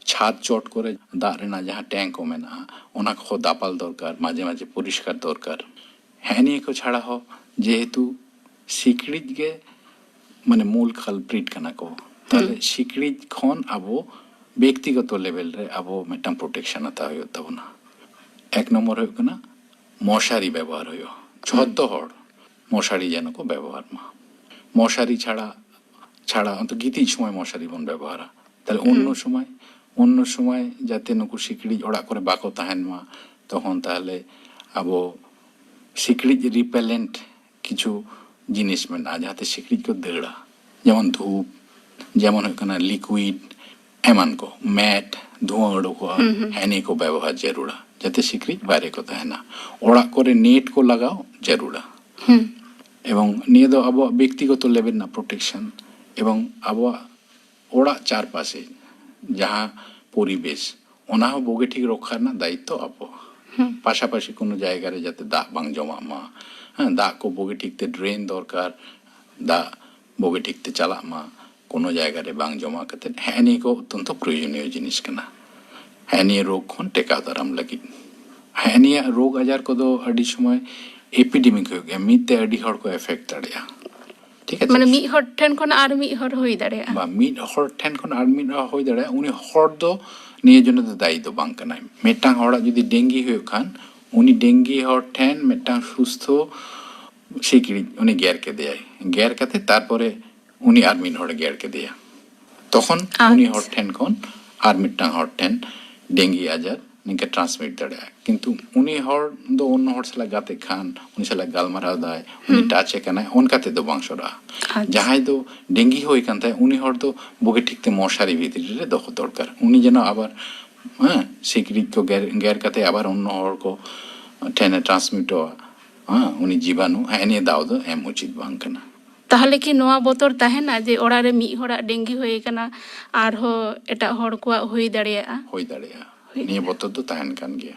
ᱪᱷᱟᱫᱽ ᱪᱚᱴ ᱠᱚᱨᱮ ᱫᱟᱜ ᱨᱮᱱᱟᱜ ᱡᱟᱦᱟᱸ ᱴᱮᱝᱠ ᱠᱚ ᱢᱮᱱᱟᱜᱼᱟ, ᱚᱱᱟ ᱠᱚᱦᱚᱸ ᱫᱟᱯᱟᱞ ᱫᱚᱨᱠᱟᱨ, ᱢᱟᱡᱷᱮ ᱢᱟᱡᱷᱮ ᱯᱚᱨᱤᱥᱠᱟᱨ ᱫᱚᱨᱠᱟᱨ᱾ ᱦᱮᱸ, ᱱᱤᱭᱟᱹ ᱠᱚ ᱪᱷᱟᱲᱟ ᱦᱚᱸ, ᱡᱮᱦᱮᱛᱩ ᱥᱤᱠᱲᱤᱡ ᱜᱮ ᱢᱟᱱᱮ ᱢᱩᱞ culprit ᱠᱟᱱᱟ ᱠᱚ, ᱛᱟᱦᱞᱮ ᱥᱤᱠᱲᱤᱡ ᱠᱷᱚᱱ ᱟᱵᱚ ᱵᱮᱠᱛᱤᱜᱚᱛᱚ ᱞᱮᱵᱮᱞ ᱨᱮ ᱟᱵᱚ ᱢᱤᱫᱴᱟᱝ ᱯᱨᱚᱴᱮᱠᱥᱚᱱ ᱦᱟᱛᱟᱣ ᱦᱩᱭᱩᱜ ᱛᱟᱵᱚᱱᱟ᱾ ᱮᱠ ᱱᱚᱢᱵᱚᱨ ᱦᱩᱭᱩᱜ ᱠᱟᱱᱟ ᱢᱚᱥᱟᱨᱤ ᱵᱮᱵᱚᱦᱟᱨ ᱦᱩᱭᱩᱜᱼᱟ᱾ ᱡᱷᱚᱛᱚ ᱦᱚᱲ ᱢᱚᱥᱟᱨᱤ ᱡᱮᱱᱚ ᱠᱚ ᱵᱮᱵᱚᱦᱟᱨ ᱢᱟ᱾ ᱢᱚᱥᱟᱨᱤ ᱪᱷᱟᱲᱟ, ᱪᱷᱟᱲᱟ ᱚᱱᱛᱮ ᱜᱤᱛᱤᱡ ᱥᱚᱢᱚᱭ ᱢᱚᱥᱟᱨᱤ ᱵᱚᱱ ᱵᱮᱵᱚᱦᱟᱨᱟ᱾ ᱛᱟᱦᱞᱮ ᱚᱱᱱᱚ ᱥᱚᱢᱚᱭ, ᱚᱱᱱᱚ ᱥᱚᱢᱚᱭ ᱡᱟᱛᱮ ᱱᱩᱠᱩ ᱥᱤᱠᱲᱤᱡ ᱚᱲᱟᱜ ᱠᱚᱨᱮ ᱵᱟᱠᱚ ᱛᱟᱦᱮᱱ ᱢᱟ, ᱛᱚᱠᱷᱚᱱ ᱛᱟᱦᱞᱮ ᱟᱵᱚ ᱥᱤᱠᱲᱤᱡ repellent ᱠᱤᱪᱷᱩ ᱡᱤᱱᱤᱥ ᱢᱮᱱᱟᱜᱼᱟ, ᱡᱟᱦᱟᱸᱛᱮ ᱥᱤᱠᱲᱤᱡ ᱠᱚ ᱫᱟᱹᱲᱟ, ᱡᱮᱢᱚᱱ ᱫᱷᱩᱯ, ᱡᱮᱢᱚᱱ ᱦᱩᱭᱩᱜ ᱠᱟᱱᱟ ᱞᱤᱠᱩᱭᱤᱰ, ᱮᱢᱟᱱ ᱠᱚ, ᱢᱮᱴ, ᱫᱷᱩᱣᱟᱹ ᱩᱰᱩᱠᱚᱜᱼᱟ, ᱦᱮᱸ, ᱱᱤᱭᱟᱹ ᱠᱚ ᱵᱮᱵᱚᱦᱟᱨ ᱡᱟᱹᱨᱩᱲᱟ, ᱡᱟᱛᱮ ᱥᱤᱠᱲᱤᱡ ᱵᱟᱭᱨᱮ ᱠᱚ ᱛᱟᱦᱮᱱᱟ᱾ ᱚᱲᱟᱜ ᱠᱚᱨᱮ ᱱᱮᱴ ᱠᱚ ᱞᱟᱜᱟᱣ ᱡᱟᱹᱨᱩᱲᱟ᱾ ᱮᱵᱚᱝ ᱱᱤᱭᱟᱹ ᱫᱚ ᱟᱵᱚᱣᱟᱜ ᱵᱮᱠᱛᱤᱜᱚᱛᱚ ᱞᱮᱵᱮᱞ ᱨᱮᱱᱟᱜ ᱯᱨᱚᱴᱮᱠᱥᱚᱱ, ᱮᱵᱚᱝ ᱟᱵᱚᱣᱟᱜ ᱚᱲᱟᱜ ᱪᱟᱨᱯᱟᱥᱮ ᱡᱟᱦᱟᱸ ᱯᱚᱨᱤᱵᱮᱥ, ᱚᱱᱟ ᱦᱚᱸ ᱵᱩᱜᱤ ᱴᱷᱤᱠ ᱨᱚᱠᱠᱷᱟ ᱨᱮᱱᱟᱜ ᱫᱟᱭᱤᱛᱛᱚ ᱟᱵᱚ᱾ ᱯᱟᱥᱟᱯᱟᱥᱤ ᱠᱳᱱᱳ ᱡᱟᱭᱜᱟ ᱨᱮ ᱡᱟᱛᱮ ᱫᱟᱜ ᱵᱟᱝ ᱡᱚᱢᱟᱜ ᱢᱟ, ᱦᱮᱸ, ᱫᱟᱜ ᱠᱚ ᱵᱩᱜᱤ ᱴᱷᱤᱠ ᱛᱮ ᱰᱨᱮᱱ ᱫᱚᱨᱠᱟᱨ, ᱫᱟᱜ ᱵᱩᱜᱤ ᱴᱷᱤᱠ ᱛᱮ ᱪᱟᱞᱟᱜ ᱢᱟ, ᱠᱳᱱᱳ ᱡᱟᱭᱜᱟ ᱨᱮ ᱵᱟᱝ ᱡᱚᱢᱟ ᱠᱟᱛᱮ, ᱦᱮᱸ, ᱱᱤᱭᱟᱹ ᱠᱚ ᱚᱛᱛᱚᱱᱛᱚ ᱯᱨᱚᱭᱳᱡᱚᱱᱤᱭᱚ ᱡᱤᱱᱤᱥ ᱠᱟᱱᱟ᱾ ᱦᱮᱸ, ᱱᱤᱭᱟᱹ ᱨᱳᱜᱽ ᱠᱷᱚᱱ ᱴᱮᱠᱟᱣ ᱫᱟᱨᱟᱢ ᱞᱟᱹᱜᱤᱫ᱾ ᱦᱮᱸ, ᱱᱤᱭᱟᱹ ᱨᱳᱜᱽ ᱟᱡᱟᱨ ᱠᱚᱫᱚ ᱟᱹᱰᱤ ᱥᱚᱢᱚᱭ ᱮᱯᱤᱰᱮᱢᱤᱠ ᱦᱩᱭᱩᱜ ᱜᱮᱭᱟ, ᱢᱤᱫ ᱛᱮ ᱟᱹᱰᱤ ᱦᱚᱲ ᱠᱚ ᱮᱯᱷᱮᱠᱴ ᱫᱟᱲᱮᱭᱟᱜᱼᱟ᱾ ᱴᱷᱤᱠ ᱟᱪᱷᱮ? ᱢᱟᱱᱮ ᱢᱤᱫ ᱦᱚᱲ ᱴᱷᱮᱱ ᱠᱷᱚᱱ ᱟᱨ ᱢᱤᱫ ᱦᱚᱲ ᱦᱩᱭ ᱫᱟᱲᱮᱭᱟᱜᱼᱟ᱾ ᱵᱟᱝ, ᱢᱤᱫ ᱦᱚᱲ ᱴᱷᱮᱱ ᱠᱷᱚᱱ ᱟᱨ ᱢᱤᱫ ᱦᱚᱲ ᱦᱩᱭ ᱫᱟᱲᱮᱭᱟᱜᱼᱟ᱾ ᱩᱱᱤ ᱦᱚᱲ ᱫᱚ ᱱᱤᱭᱟᱹ ᱡᱚᱱᱱᱚ ᱫᱚ ᱫᱟᱭᱤ ᱫᱚ ᱵᱟᱝ ᱠᱟᱱᱟᱭ᱾ ᱢᱤᱫᱴᱟᱝ ᱦᱚᱲᱟᱜ ᱡᱩᱫᱤ ᱰᱮᱝᱜᱤ ᱦᱩᱭᱩᱜ ᱠᱷᱟᱱ, ᱩᱱᱤ ᱰᱮᱝᱜᱤ ᱦᱚᱲ ᱴᱷᱮᱱ ᱢᱤᱫᱴᱟᱝ ᱥᱩᱥᱛᱷᱚ ᱥᱤᱠᱲᱤᱡ ᱩᱱᱤ ᱜᱮᱨ ᱠᱮᱫᱮᱭᱟᱭ, ᱜᱮᱨ ᱠᱟᱛᱮ ᱛᱟᱨᱯᱚᱨᱮ ᱩᱱᱤ ᱟᱨ ᱢᱤᱫ ᱦᱚᱲᱮ ᱜᱮᱨ ᱠᱮᱫᱮᱭᱟ, ᱛᱚᱠᱷᱚᱱ ᱩᱱᱤ ᱦᱚᱲ ᱴᱷᱮᱱ ᱠᱷᱚᱱ ᱟᱨ ᱢᱤᱫᱴᱟᱝ ᱦᱚᱲ ᱴᱷᱮᱱ ᱰᱮᱝᱜᱤ ᱟᱡᱟᱨ ᱱᱤᱝᱠᱟᱹ ᱴᱨᱟᱱᱥᱢᱤᱴ ᱫᱟᱲᱮᱭᱟᱜᱼᱟ᱾ ᱠᱤᱱᱛᱩ ᱩᱱᱤ ᱦᱚᱲ ᱫᱚ ᱚᱱᱱᱚ ᱦᱚᱲ ᱥᱟᱞᱟᱜ ᱜᱟᱛᱮᱜ ᱠᱷᱟᱱ, ᱩᱱᱤ ᱥᱟᱞᱟᱜ ᱜᱟᱞᱢᱟᱨᱟᱣ ᱫᱟᱭ, ᱩᱱᱤ ᱴᱟᱪ ᱮ ᱠᱟᱱᱟᱭ, ᱚᱱᱠᱟ ᱛᱮᱫᱚ ᱵᱟᱝ ᱥᱚᱨᱟᱜᱼᱟ᱾ ᱡᱟᱦᱟᱸᱭ ᱫᱚ ᱰᱮᱝᱜᱤ ᱦᱩᱭ ᱠᱟᱱ ᱛᱟᱭᱟ, ᱩᱱᱤ ᱦᱚᱲ ᱫᱚ ᱵᱩᱜᱤ ᱴᱷᱤᱠ ᱛᱮ ᱢᱚᱥᱟᱨᱤ ᱵᱷᱤᱛᱨᱤ ᱨᱮ ᱫᱚᱦᱚ ᱫᱚᱨᱠᱟᱨ᱾ ᱩᱱᱤ ᱡᱮᱱᱚ ᱟᱵᱟᱨ, ᱦᱮᱸ, ᱥᱤᱠᱲᱤᱡ ᱠᱚ ᱜᱮᱨ, ᱜᱮᱨ ᱠᱟᱛᱮ ᱟᱵᱟᱨ ᱚᱱᱱᱚ ᱦᱚᱲ ᱠᱚ ᱴᱷᱮᱱᱮ ᱴᱨᱟᱱᱥᱢᱤᱴᱚᱜᱼᱟ, ᱦᱮᱸ, ᱩᱱᱤ ᱡᱤᱵᱟᱱᱩ, ᱦᱮᱸ, ᱱᱤᱭᱟᱹ ᱫᱟᱣ ᱫᱚ ᱮᱢ ᱩᱪᱤᱛ ᱵᱟᱝ ᱠᱟᱱᱟ᱾ ᱛᱟᱦᱚᱞᱮ ᱠᱤ ᱱᱚᱣᱟ ᱵᱚᱛᱚᱨ ᱛᱟᱦᱮᱱᱟ ᱡᱮ ᱚᱲᱟᱜ ᱨᱮ ᱢᱤᱫ ᱦᱚᱲᱟᱜ ᱰᱮᱝᱜᱤ ᱦᱩᱭ ᱟᱠᱟᱱᱟ, ᱟᱨᱦᱚᱸ ᱮᱴᱟᱜ ᱦᱚᱲ ᱠᱚᱣᱟᱜ ᱦᱩᱭ ᱫᱟᱲᱮᱭᱟᱜᱼᱟ? ᱦᱩᱭ ᱫᱟᱲᱮᱭᱟᱜᱼᱟ᱾ ᱦᱩᱭ ᱱᱤᱭᱟᱹ ᱫᱟᱲᱮᱭᱟᱜᱼᱟ᱾ ᱵᱚᱛᱚᱨ ᱫᱚ ᱛᱟᱦᱮᱱ ᱠᱟᱱ ᱜᱮᱭᱟ᱾